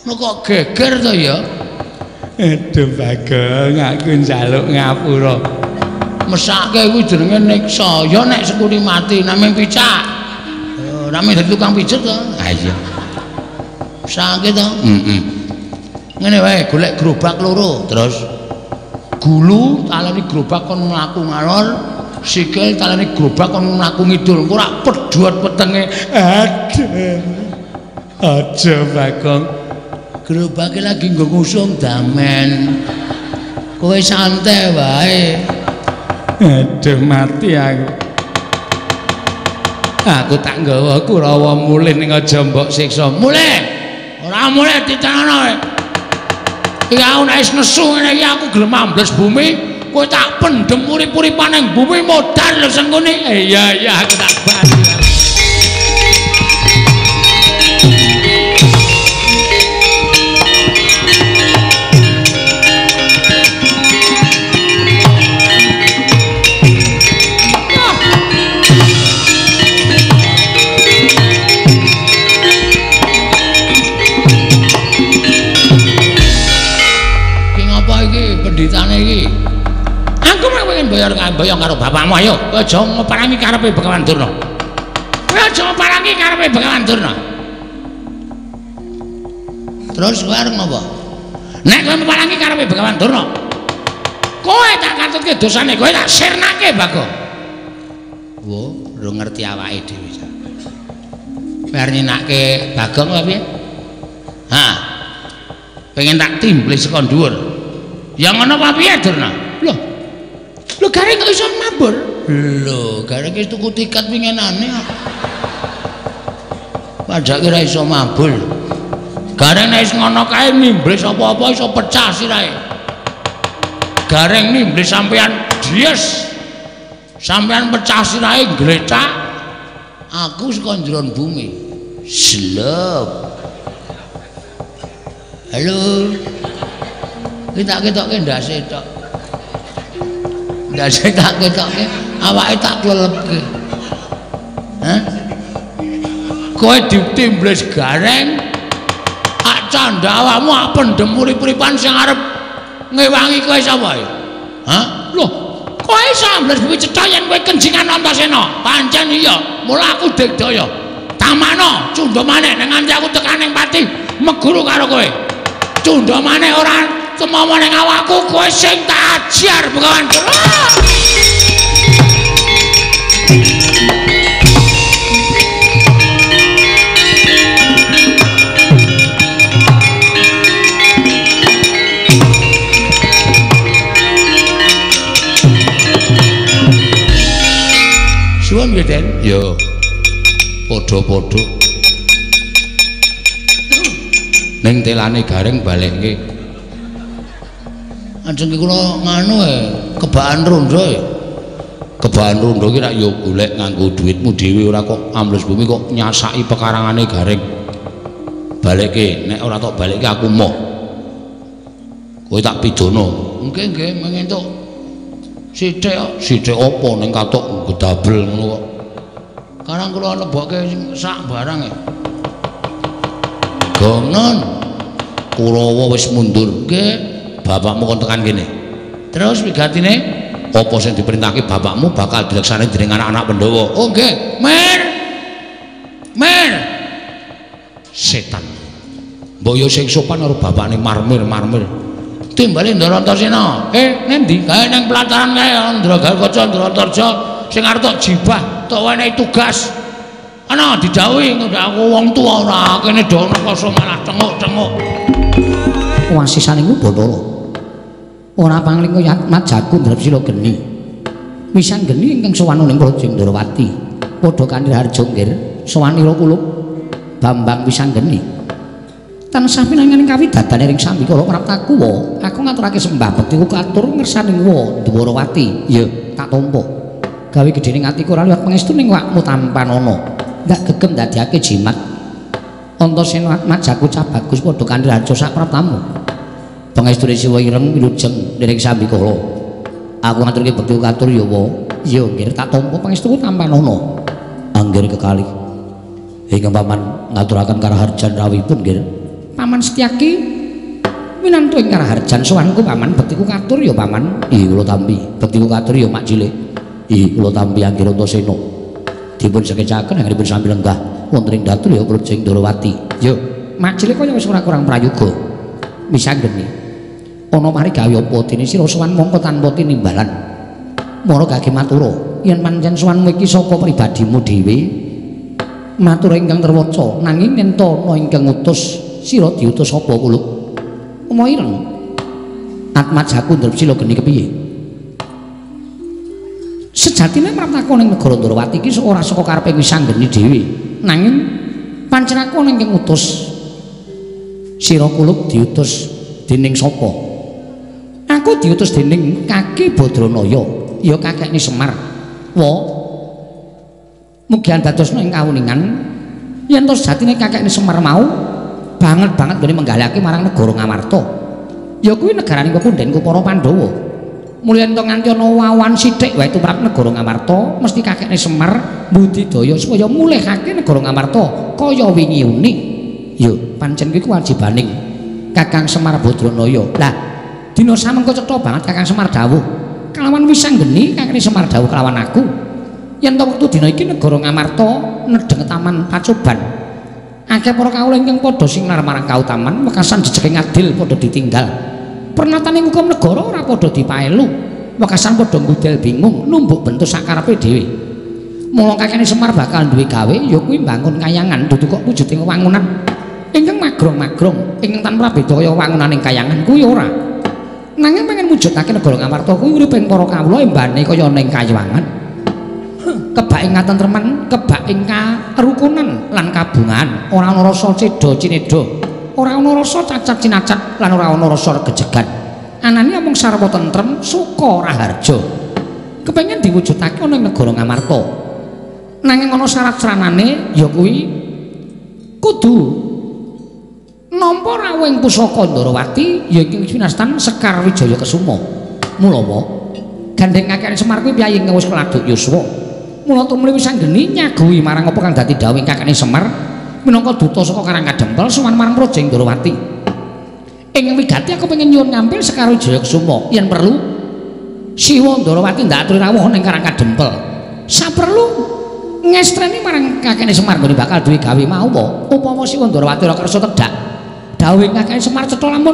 Speaker 1: Ngono kok geger to ya?
Speaker 3: Aduh Bagong, aku njaluk ngapura.
Speaker 1: Mesake kuwi jenenge niksa. Ya nek Sengkuni mati namung picak. Namung dadi tukang pijet to. Ha iya. Sakit to? Heeh. Ngene wae, golek gerobak loro. Terus gulu taleni gerobak kon mlaku ngalor, sikil taleni gerobak kon mlaku ngidul. Engko ora pedhot wetenge.
Speaker 3: Aduh. Aja Bagong.
Speaker 1: Gerobake lagi nggo ngusung damen. Kowe santai wae.
Speaker 3: Aduh mati aku. Aku tak nggawa Kurawa mulih ning aja mbok siksa.
Speaker 1: Mulih. Ora mulih ditanono kowe. Iki aku nek wis nesu ngene iki aku gelem ambles bumi, kowe tak pendhem urip-uripan ning bumi modar lho Sengkuni.
Speaker 3: Iya iya aku tak bali.
Speaker 1: arep ngamboyong karo bapakmu ayo. Kowe aja ngeparangi karepe Begawan Durna. Kowe aja ngeparangi karepe Begawan Durna. Terus kowe arep ngopo? Nek kowe ngeparangi karepe Begawan Durna, kowe tak katutke dosane, kowe tak sirnake Bagong. Wo, lu ngerti awake dhewe. Kowe arep nyinake Bagong apa piye? Hah. Pengen tak timblis saka dhuwur. Ya ngono apa piye Durna? Lho. Lho gareng kok iso mabur? Lho, gareng wis tuku tiket winginane kok. Padake ora iso mabur. Gareng nek wis ngono kae nimblis apa-apa iso pecah sirahe. Gareng nimblis sampean dies. Sampean pecah sirahe glecak. Aku saka njeron bumi. Slep. Halo. Iki tak ketokke ndase tok. Ndase tak ketokke, awake tak klelepke. Hah? Kowe ditimblis gareng, ak candha awakmu ak pendem urip-uripan sing arep ngewangi kowe sapa ya? Hah? Loh, kowe iso ambles bumi cetha yen kowe kencingan Antasena. Pancen iya, mula aku digdaya. Tamano cundha maneh nek nganti aku tekan ning pati meguru karo kowe. Cundha maneh ora tumawa ning awakku kowe sing tak ajar Begawan Durna. Suwun nggih, Den.
Speaker 2: Ya. Padha-padha. Ning telane gareng balekke.
Speaker 1: Ajeng kula nganu kebaan rondo e.
Speaker 2: Kebaan rondo ki rak ya golek nganggo dhuwitmu dhewe ora kok ambles bumi kok nyasaki pekarangane gareng. Balekke, nek ora tok balekke aku moh. Kowe tak pidana.
Speaker 1: Nggih, nggih, mengentuk sithik kok.
Speaker 2: Sithik apa ning katok gedabel ngono kok.
Speaker 1: Karang kula lebokke sak barang e. Gongon.
Speaker 2: Kurawa wis mundur.
Speaker 1: Nggih.
Speaker 2: Bapakmu kon tekan kene.
Speaker 1: Terus wigatine
Speaker 2: apa sing diperintahke bapakmu bakal dilaksanakake dening anak-anak Pandhawa.
Speaker 1: Oh nggih. Mer. Mer.
Speaker 2: Setan. Mbok yo sing sopan karo bapakne marmir-marmir.
Speaker 1: Timbale Ndara Antasena. Ngendi? Kae nang pelataran kae Ndragakaca Ndratarja sing arep tok jibah, tok wenehi tugas. Ana didhawuhi aku wong tuwa ora kene do ana kasa malah tenguk-tenguk.
Speaker 4: Wasisaning Bathara. Ora pangling kaya Atmajaku Ndrapsila geni. Wisan geni ingkang sowan ning Praja Ndrawati. Padha kanthi harja nggir sowanira kula Bambang Wisan geni. Tansah pinanganing kawidadane ring sambikala praptaku wa aku ngaturake sembah bektiku katur ngersaning wa Ndwarawati. Ya tak tampa. Gawe gedhening atiku ora liwat pangestu ning wakmu tampanana. Ndak gegem ndadekake jimat. Antasena Atmajaku cah bagus padha kanthi harja sak praptamu. Pangestune Siwa ireng wilujeng dening sambikala. Aku ngaturke bekti katur ya wa. Ya nggih tak tampa pangestuku tampanana. Anggir kekalih. Ingkang paman ngaturaken karaharjan rawuhipun nggih. Paman Setyaki minantu ing karaharjan sowanku paman bektiku katur ya paman. Ih kula tampi bektiku katur ya mak cilik. Ih kula tampi anggir Antasena. Dipun sekecaken anggenipun sami lenggah wonten ing datul ya Praja Ndrawati. Yo mak cilik kaya wis ora kurang prayoga. Misanggeni ana mari gawe apa dene sira sowan mongko tanpa tinimbalan. Mara gage matura yen pancen sowanmu iki saka pribadimu dhewe matur ingkang terwaca nanging yen ana ingkang ngutus sira diutus apa kula? Uma ireng Atmajaku Ndrapsila geni kepiye? Sejatine praptaku ning negara Ndrawati iki ora saka karepe Wisanggeni dhewe nanging pancen aku ana ingkang ngutus sira kulup diutus dening sapa? Aku diutus dening Kaki Badranaya, ya kakekne Semar. Wa mugi andadosna ing kawuningan yen to sejatine kakekne Semar mau banget banget nggone menggalake marang negara Ngamarta. Ya kuwi negarane pepundhenku para Pandhawa. Mulya yen to nganti ana wawan sithik wae tumrap negara Ngamarta, mesti kakekne Semar mbudidaya supaya mulihake negara Ngamarta kaya wingi uni. Ya pancen kuwi kewajibaning Kakang Semar Badranaya. Lah dina samengko cetha banget Kakang Semar dawuh.
Speaker 1: Kalawan wisanggeni kakene Semar dawuh kelawan aku. Yen to wektu dina iki negara Ngamarta nedheng taman pacoban. Akeh para kawula ingkang padha singlar marang kautaman, wekasan jejeke ngadil padha ditinggal. Pernatane hukum negara ora padha dipaelu. Wekasan padha ngudel bingung numbuk bentuk sakarepe dhewe. Mula kakene Semar bakal duwe gawe ya kuwi mbangun kayangan dudu kok wujuding wangunan ingkang magrong-magrong ingkang tanpa beda kaya wangunaning kayangan kuwi ora. Nanging pengen mujudake negara Ngamarta kuwi urip ing para kawula embane kaya ning kayangan. Kebak ing katentreman, kebak ing karukunan lan kabungan, ora ana rasa cedha cinedha, ora ana rasa cacat cinacat lan ora ana rasa regejegan. Anane amung sarwa tentrem suka raharja. Kepengin diwujudake ana ing negara Ngamarta. Nanging ana syarat sranane ya kuwi kudu nampa rawuhing pusaka Ndorowati ya ing winastan Sekar Wijaya Kesuma. Mulawa gandheng kakekane Semar kuwi piyayi ingkang wis keladuk yuswa. Mula tumuli wisanggeni nyaguhi marang apa kang dadi dawuhing kakekane Semar minangka duta saka Karang Kadempel sowan marang Praja Ndorowati. Ing wigati aku pengen nyuwun ngampil Sekar Wijaya Kesuma yen perlu Siwa Ndorowati ndak aturi rawuh ning Karang Kadempel. Saperlu ngestreni marang kakekne Semar nggone bakal duwe gawe mau apa upama Siwa Ndorowati ora kersa tedhak dawuhing kakekne Semar cetha lamun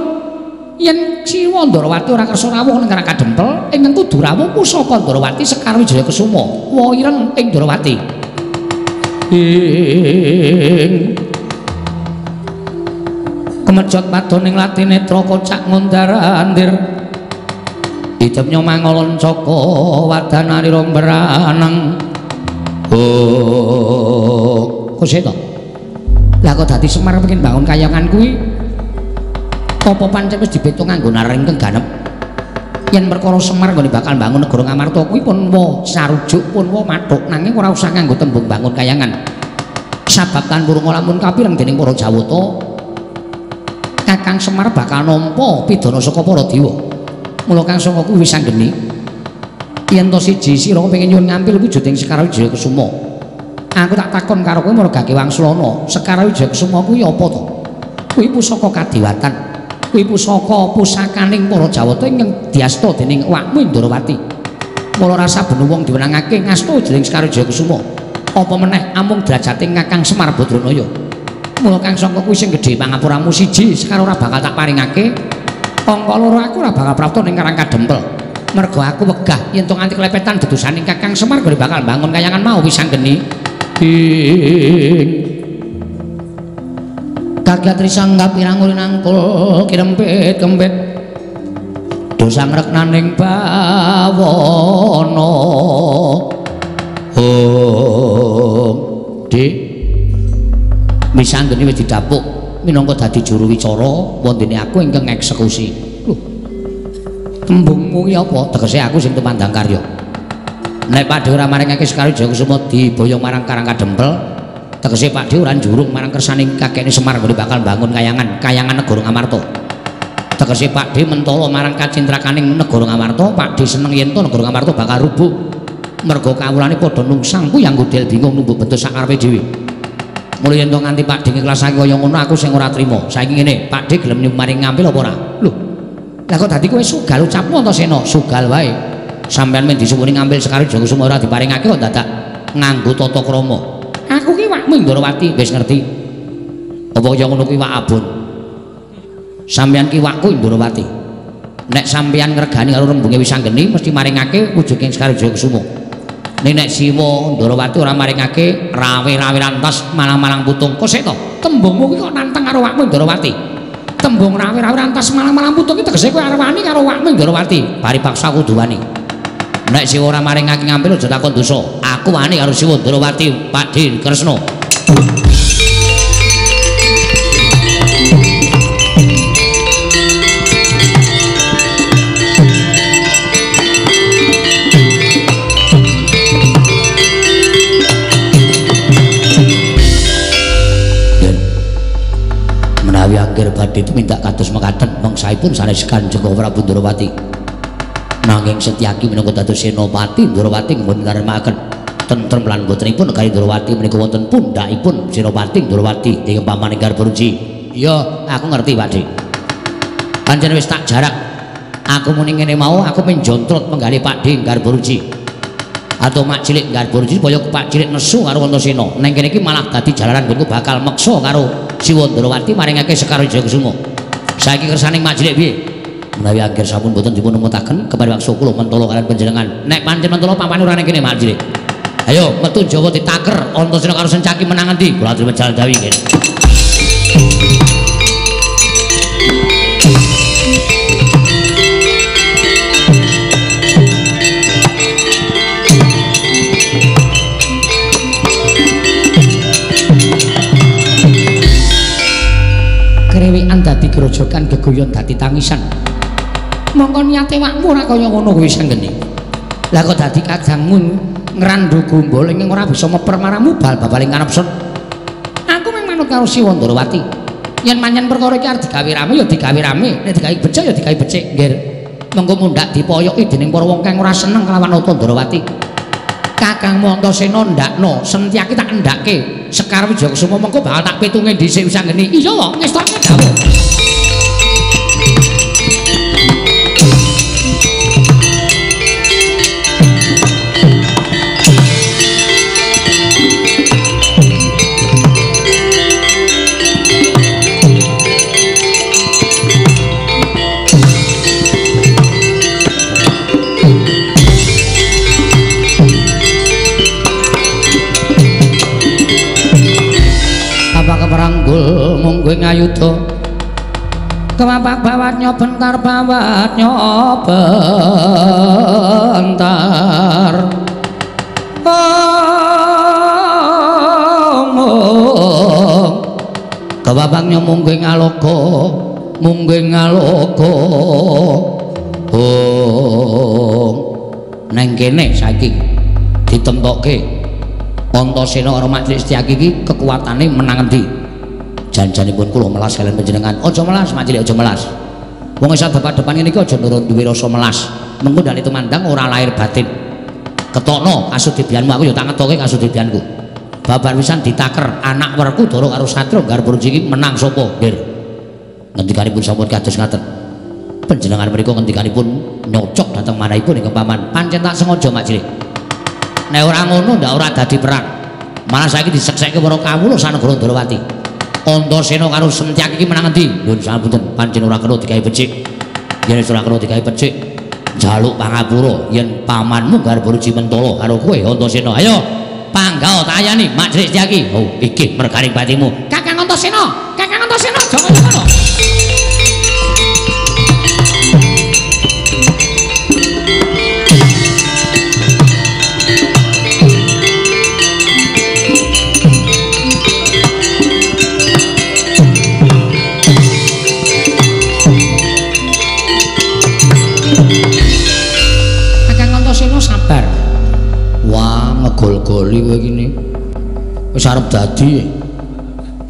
Speaker 1: yen Siwa Ndorowati ora kersa rawuh ning Karang Kadempel ingkang kudu rawuh pusaka Ndorowati Sekar Wijaya Kesuma wa ireng ing Ndorowati. Ing kemejot padoning latinetra kocak ngundar-andir idepnya mangolon caka wadanarira mbraneng. Oh, kok to? Lah kok dadi Semar pengen bangun kayangan kuwi apa pancen wis dibeto nganggo naring ingkang ganep? Yen perkara Semar nggone bakal bangun negara Ngamarta kuwi pun wa sarujuk pun wa mathuk nanging ora usah nganggo tembung bangun kayangan. Sabab tan purunga lamun kapireng dening para Jawata, Kakang Semar bakal nampa pidana saka para dewa. Mula Kang Sanga kuwi wis anggeni yen to siji sira pengen nyuwun ngampil wujuding Sekar Wijaya Kesuma. Aku tak takon karo kowe mergake wangsulana, Sekar Wijaya Kesuma kuwi apa to? Kuwi pusaka kadewatan. Kuwi pusaka pusakaning para Jawata ingkang diasta dening awakmu Ndorowati. Mula rasa ben wong diwenangake ngasta jeneng Sekar Wijaya Kesuma. Apa meneh amung derajate Kakang Semar Badranaya. Mula Kang Sangka kuwi sing gedhe pangapuramu siji Sekar ora bakal tak paringake. Angka loro aku ora bakal prapta ning Karang Kadempel. Mergo aku wegah yen to nganti klepetan dedusaning Kakang Semar gore bakal bangun kayangan mau wis anggeni. Kagiat risang kapirang nangkul kirempit kempit dosa ngreknaning bawana. Oh, Dik, wis anggeni wis didapuk minangka dadi juru wicara wondene aku ingkang ngeksekusi. Lho, tembungmu ki apa? Tegese aku sing tumandang karya. Nek Pakde ora maringake Sekar Wijaya Kesuma diboyong marang Karang Kadempel, tegese Pakde ora njurung marang kersane kakekne Semar nggone bakal bangun kayangan, kayangan negara Ngamarta. Tegese Pakde mentala marang kacintrakaning negara Ngamarta, Pakde seneng yen to negara Ngamarta bakal rubuh. Mergo kawulane padha nungsang ku yang godel bingung numbuk bentuk sakarepe dhewe. Mula yen to nganti Pakde ngiklasake kaya ngono aku sing ora trima. Saiki ngene, Pakde gelem maring ngampil apa ora? Lho, lah kok dadi kowe sugal ucapmu to Sena? Sugal wae. Sampeyan men disuwuni ngambil Sekar Wijaya Kesuma ora diparingake kok dadak nganggo tata krama. Aku ki wakmu Ndorowati wis ngerti. Apa kaya ngono kuwi wak abon? Sampeyan ki wakku Ndorowati. Nek sampeyan ngregani karo rembunge wis anggeni mesti maringake wujuding Sekar Wijaya Kesuma. Nek Siwa Ndorowati ora maringake rawe-rawe rantas malang-malang putung. Kok sik to? Tembungmu ki kok nantang karo wakmu Ndorowati. Tembung rawe-rawe rantas malang-malang putung ki tegese kowe arep wani karo wakmu Ndorowati. Bari paksa kudu wani. Nek Siwa ora maringake ngampil aja takon dosa. Aku wani karo Siwa Ndorowati, Pakde Kresna. Menawi angger badhe tumindak kados mekaten mangsaipun sanes Kanjeng Prabu Ndorowati. Nanging Setyaki minangka dados senopati Ndorowati pun ngaremaken tentrem lan botenipun negari Ndorowati menika wonten pundhakipun Senopati Ndorowati ing pamaning Garbarji. Iya, aku ngerti Pakde. Pancen wis tak jarak Aku muni ngene mau, aku menjontrot menggali Pak D Garboruji. Atau Mak Cilik Garboruji supaya Pak Cilik nesu karo Antasena. Neng kene iki malah dadi jalaran nggonku bakal meksa karo Siwa Ndrawati maringake Sekar Wijayakusuma. Saiki kersane Mak Cilik piye? Menawi angger sampun boten dipun emutaken kepari waksu kula mentala kalian panjenengan. Nek pancen mentala pampane ora ning kene Mak Cilik. Ayo metu Jawa ditaker Antasena karo Sencaki menang endi? Kula aturi wejal dawi nggih. Krewekan dadi grojokan, geguyon dadi tangisan. Mongko niate wakmu ora kaya ngono kuwi sanggeni. Lah kok dadi kadangmu ngrandhu gombol ing ora bisa meper maramu bal babaling kanepsen. Aku mung manut karo Siwa Ndrawati. Yen pancen perkara iki arep digawe rame ya digawe rame, nek digawe becik ya digawe becik, nggih. Mengko mundhak dipoyoki dening para wong kang ora seneng kelawan Nata Ndrawati. Kakangmu Antasena ndakno, Sentyaki tak endhake. Sekar Wijayakusuma mengko bakal tak pitunge dhisik wis anggeni. Iya wae, ngestake dawuh. Keperanggul mungguh ngayuda kemapak bawat nyobentar bawat nyobentar omong kepapak mungguh ngaloka mungguh ngaloka oh neng kene saiki ditemtokke Antasena karo Mak Cilik Setyaki iki kekuatane menang endi? Janjanipun kula melas kalian panjenengan. Aja melas Mak Cilik, aja melas. Wong isih bapak depan ngene iki aja nurun duwe rasa melas. Mengko ndale tumandang ora lahir batin. Ketokno kasudibyanmu, aku ya tak ngetoke kasudibyanku. Babar pisan ditaker anak Werkudara karo Satria Garboruji iki menang sapa, Nggih. Ngendikanipun sampun kados ngaten. Panjenengan mriku ngendikanipun nyocok dhateng manahipun ingkang paman. Pancen tak sengaja Mak Cilik. Nek ora ngono ndak ora dadi perang. Malah saiki diseksekke para kawula sanegara Ndrawati. Antasena karo Sentyaki iki menang endi? Nyuwun sapunten, pancen ora kena digawe becik. Yen wis ora kena digawe becik, njaluk pangapura yen pamanmu Garboruji mentala karo kowe Antasena. Ayo, panggah tayani Mak Cilik Setyaki. Oh, iki merganing batimu. Kakang Antasena, Kakang Antasena, aja ngono. Gol-goli kowe iki wis arep dadi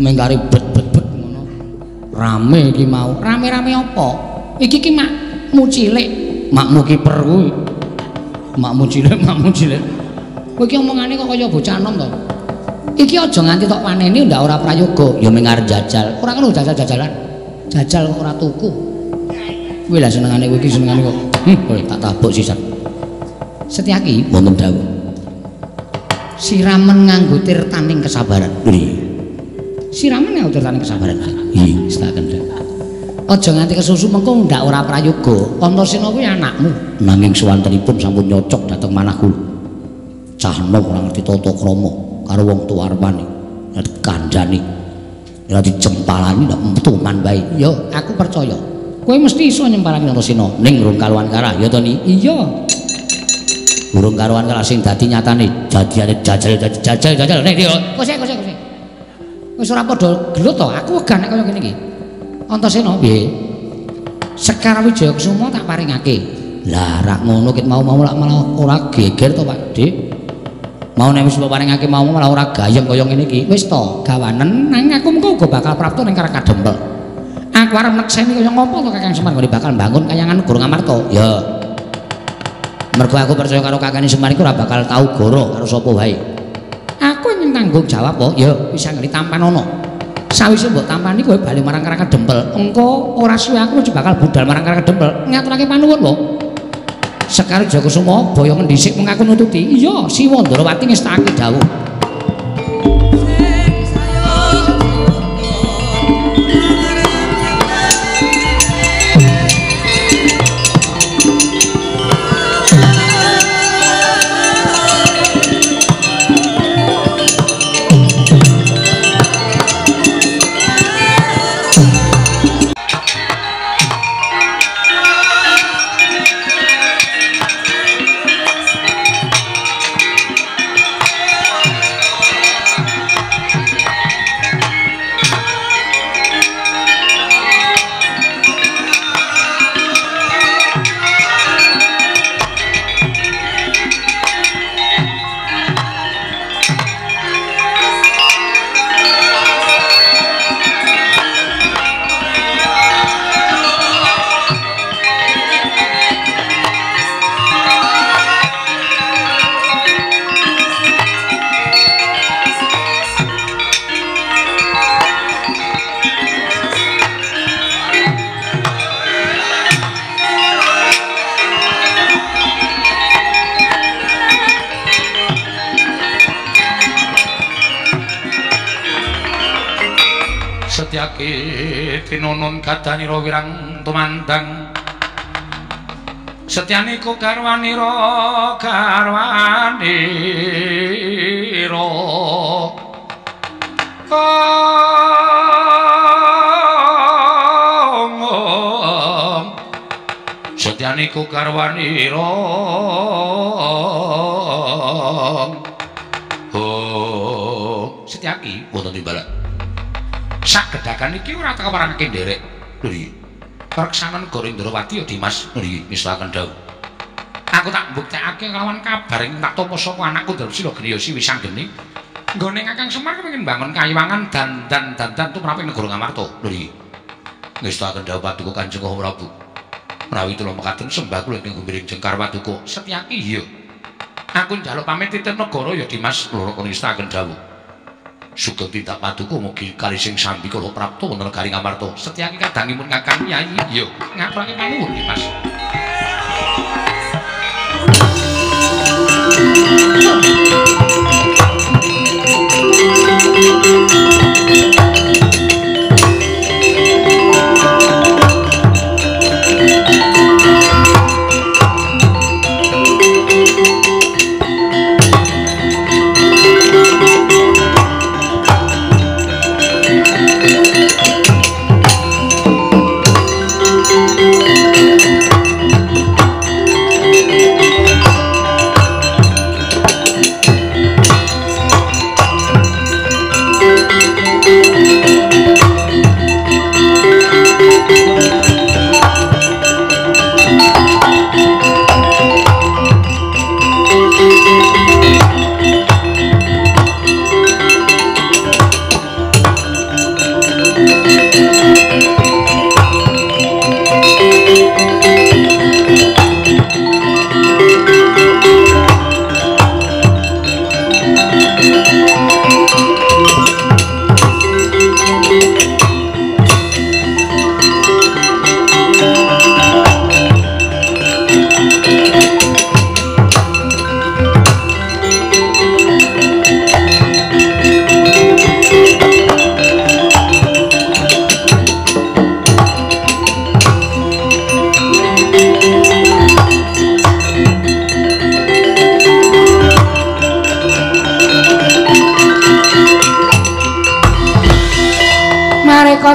Speaker 1: mengkari bet-bet-bet ngono. Rame iki mau. Rame-rame apa? Iki ki makmu cilik, makmu kiper kuwi. Makmu cilik, makmu cilik. Kowe iki omongane kok kaya bocah enom to. Iki aja nganti tok paneni ndak ora prayoga. Ya mung arep jajal. Ora ngono jajal-jajalan. Jajal kok ora tuku. Kuwi lah senengane kowe iki senengane kok. Kowe tak tabuk sisan. Setyaki wonten dawuh. Siramen nganggo tirtaning kesabaran. Nggih. Siramen nganggo tirtaning kesabaran. Nggih, wis tak kendhak. Aja nganti kesusu mengko ndak ora prayoga. Antasena kuwi anakmu. Nanging suwantenipun sampun nyocok dhateng manah kula. Cah enom ora ngerti tata krama karo wong tuwa arepane. Nek kandhani. Nek dijempalani ndak metu man bae. Ya, aku percaya. Kowe mesti iso nyempalani Antasena ning rung karuan karah ya to ni? Iya. Burung karuan kalah sing dadi nyatane jadiane jajal jajal jajal nek iki kose kose kose wis ora padha gelut to aku wegah nek kaya ngene iki Antasena piye Sekar Wijayakusuma tak paringake lah rak ngono ket mau-mau lak malah ora geger to Pak Dik mau nek wis mbok paringake mau malah ora gayeng kaya ngene iki wis to gawanen nang aku mengko uga bakal prapta ning Karang Kadempel aku arep nekseni kaya ngopo to Kakang Semar nggone bakal mbangun kayangan Guru Ngamarta ya. Mergo aku percaya karo kakane Semar iku ora bakal tau goro karo sapa wae. Aku ingin tanggung jawab kok, ya wis anggere tampanono. Sawise mbok tampani kowe bali marang Karang Dempel. Engko ora suwe aku mesti bakal budal marang Karang Dempel. Ngaturake panuwun, Mbok. Sekar Jayakusuma boyongen dhisik mung aku nututi. Iya, Siwa Ndrawati ngestakake dawuh.
Speaker 2: Setyaki tinunun kadanira wirang tumandang setyaniku garwanira garwanira kong setyaniku garwanira oh Setyaki wonten timbalan sagedhagan iki ora tekawarangake nderek. Lho iki. Reksanan negara Indrawati ya Dimas. Lho iki mislaken dawuh. Aku tak mbuktekake kelawan kabar ing tak tampa saka anakku Drepsila Gniyasi Wisanggeni. Nggone Kakang Semar kepengin mbangun kayiwangan dandan tumrap ing negara Ngamarta. Lho iki. Ngestakaken dawuh Paduka Kanjeng Prabu. Menawi kula mekaten sembah kula ingkang gumbiring jengkar Paduka. Setyaki iya. Aku njaluk pamit titip negara ya Dimas. Lho ngestakaken dawuh. Sugeng tindak paduka mugi kali sing sambi kula prapta wonten negari Ngamarta. Setyaki kadangipun Kakang Yai. Iya, ngaturake panuwun Dimas.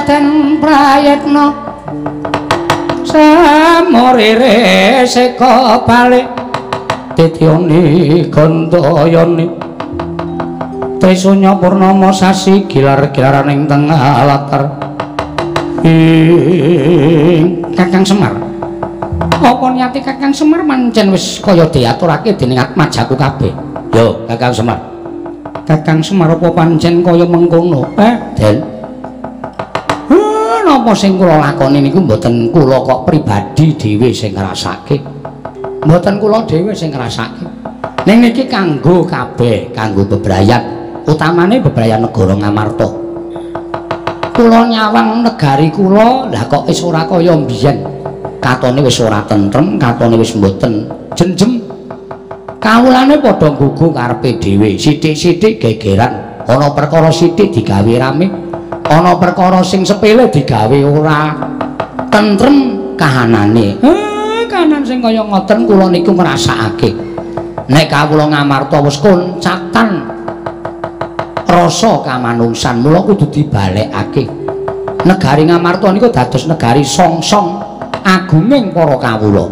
Speaker 1: Den prayitna samurire seka balik titiyoni gandayani Trisunya purnama sasi gilar-gilaran ing tengah latar ing Kakang Semar. Apa niate Kakang Semar mancen wis kaya diaturake dening Atmajaku kabeh. Yo Kakang Semar. Kakang Semar apa pancen kaya mengkono? Den. Napa sing kula lakoni niku mboten kula kok pribadi dhewe sing ngrasake. Mboten kula dhewe sing ngrasake. Ning niki kanggo kabeh, kanggo bebrayan, utamane bebrayan negara Ngamarta.
Speaker 4: Kula nyawang negari kula, lah kok wis ora kaya mbiyen. Katone wis ora tentrem, katone wis mboten jenjem. Kawulane padha gugu karepe dhewe, sithik-sithik gegeran. Ana perkara sithik digawe rame, ana perkara sing sepele digawe ora tentrem kahanane. Kahanan sing kaya ngoten kula niku ngrasakake. Nek kawula Ngamarta wis koncatan rasa kamanungsan, mula kudu dibalekake. Negari Ngamarta niku dados negari songsong agunging para kawula.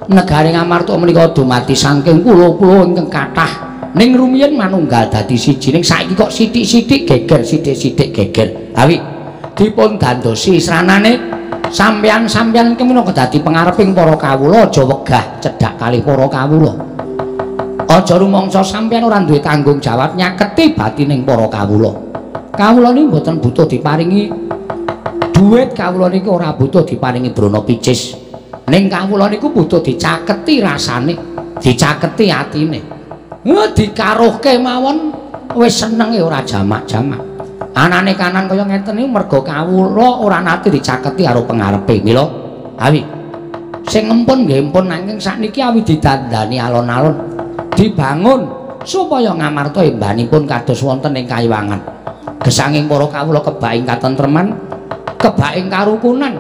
Speaker 4: Negari Ngamarta menika dumadi saking pulo-pulo ingkang kathah, ning rumiyin manunggal dadi siji, ning saiki kok sithik-sithik geger, sithik-sithik geger. Awi dipun dandosi sranane sampeyan-sampeyan minangka dadi pengareping para kawula, aja wegah cedhak kalih para kawula. Aja rumangsa sampeyan ora duwe tanggung jawab nyaketi batining para kawula. Kawula niku mboten butuh diparingi dhuwit, kawula niku ora butuh diparingi brana picis. Ning kawula niku butuh dicaketi rasane, dicaketi atine. Dikaruhke mawon wis senenge ora jamak-jamak. Anane kanan kaya ngeten niku merga kawula ora nate dicaketi karo pengarepe. Mila awi sing empun nggih empun, nanging sakniki awi didandani alon-alon, dibangun supaya Ngamarta embanipun kados wonten ing kayiwangan. Gesanging para kawula kebak ing katentreman, kebak ing karukunan.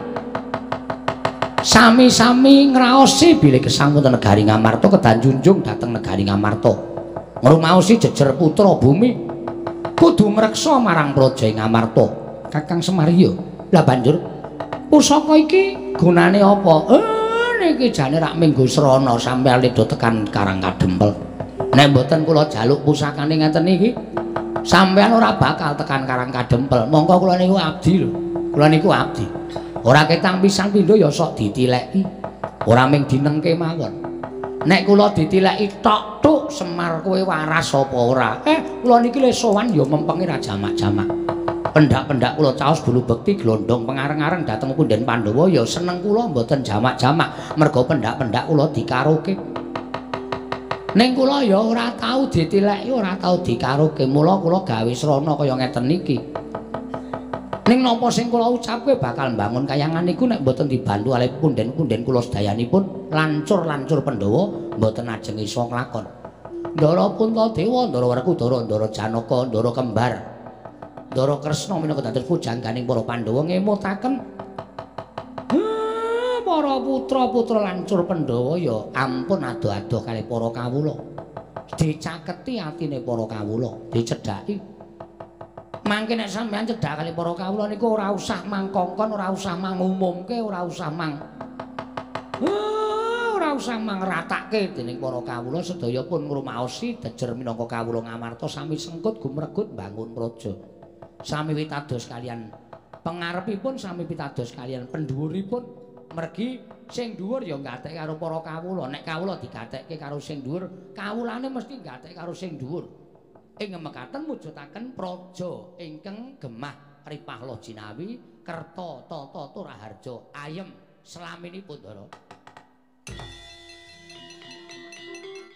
Speaker 4: Sami-sami ngraosi bilih gesang wonten negari Ngamarta kedah junjung dhateng negari Ngamarta. Ngrumaosi jejer putra bumi kudu ngreksa marang praja Ngamarta. Kakang Semar iya. Lah banjur pusaka iki gunane apa? Niki jane rak minggu srana sampeyan ledo tekan Karang Kadempel. Nek mboten kula jaluk pusakane ngeten iki, sampeyan ora bakal tekan Karang Kadempel. Mongko kula niku abdi lho. Kula niku abdi. Ora ketang pisan pindho ya sok ditileki. Ora ming dinengke mawon. Nek kula ditileki tok tuk Semar kowe waras apa ora? Kula niki le sowan ya mempengi ra jamak-jamak. Pendak-pendak kula caos bulu bekti glondong pengareng-areng dhateng punden Pandhawa ya seneng kula mboten jamak-jamak merga pendak-pendak kula dikaroke. Ning kula ya ora tau ditileki, ora tau dikaroke, mula kula gawe srana kaya ngeten niki. Ning napa sing kula ucapke bakal mbangun kayangan niku nek mboten dibantu kalih punden-punden kula sedayanipun lancur-lancur Pandhawa mboten ajeng iso nglakon. Ndara Puntadewa, Ndara Werkudara, Ndara Janaka, Ndara Kembar, Ndara Kresna minangka dados pujangganing para Pandhawa ngemutaken para putra-putra lancur Pandhawa ya ampun adoh-adoh kalih para kawula. Dicaketi atine para kawula, dicedhaki. Mangke nek sampeyan cedhak kalih para kawula niku ora usah mangkongkon, ora usah mangumumke, ora usah mang ora usah mangratake dening para kawula sedaya pun ngrumaosi jejer minangka kawula Ngamarta sami sengkut gumregut mbangun praja. Sami pitados kalian pengarepipun, sami pitados kalian pendhuwuripun. Mergi sing dhuwur ya gatekke karo para kawula. Nek kawula digatekke karo sing dhuwur, kawulane mesti gatekke karo sing dhuwur. Ing mekaten mujudaken praja ingkang gemah ripah loh jinawi kerta tata turaharja ayem slaminipun Ndara.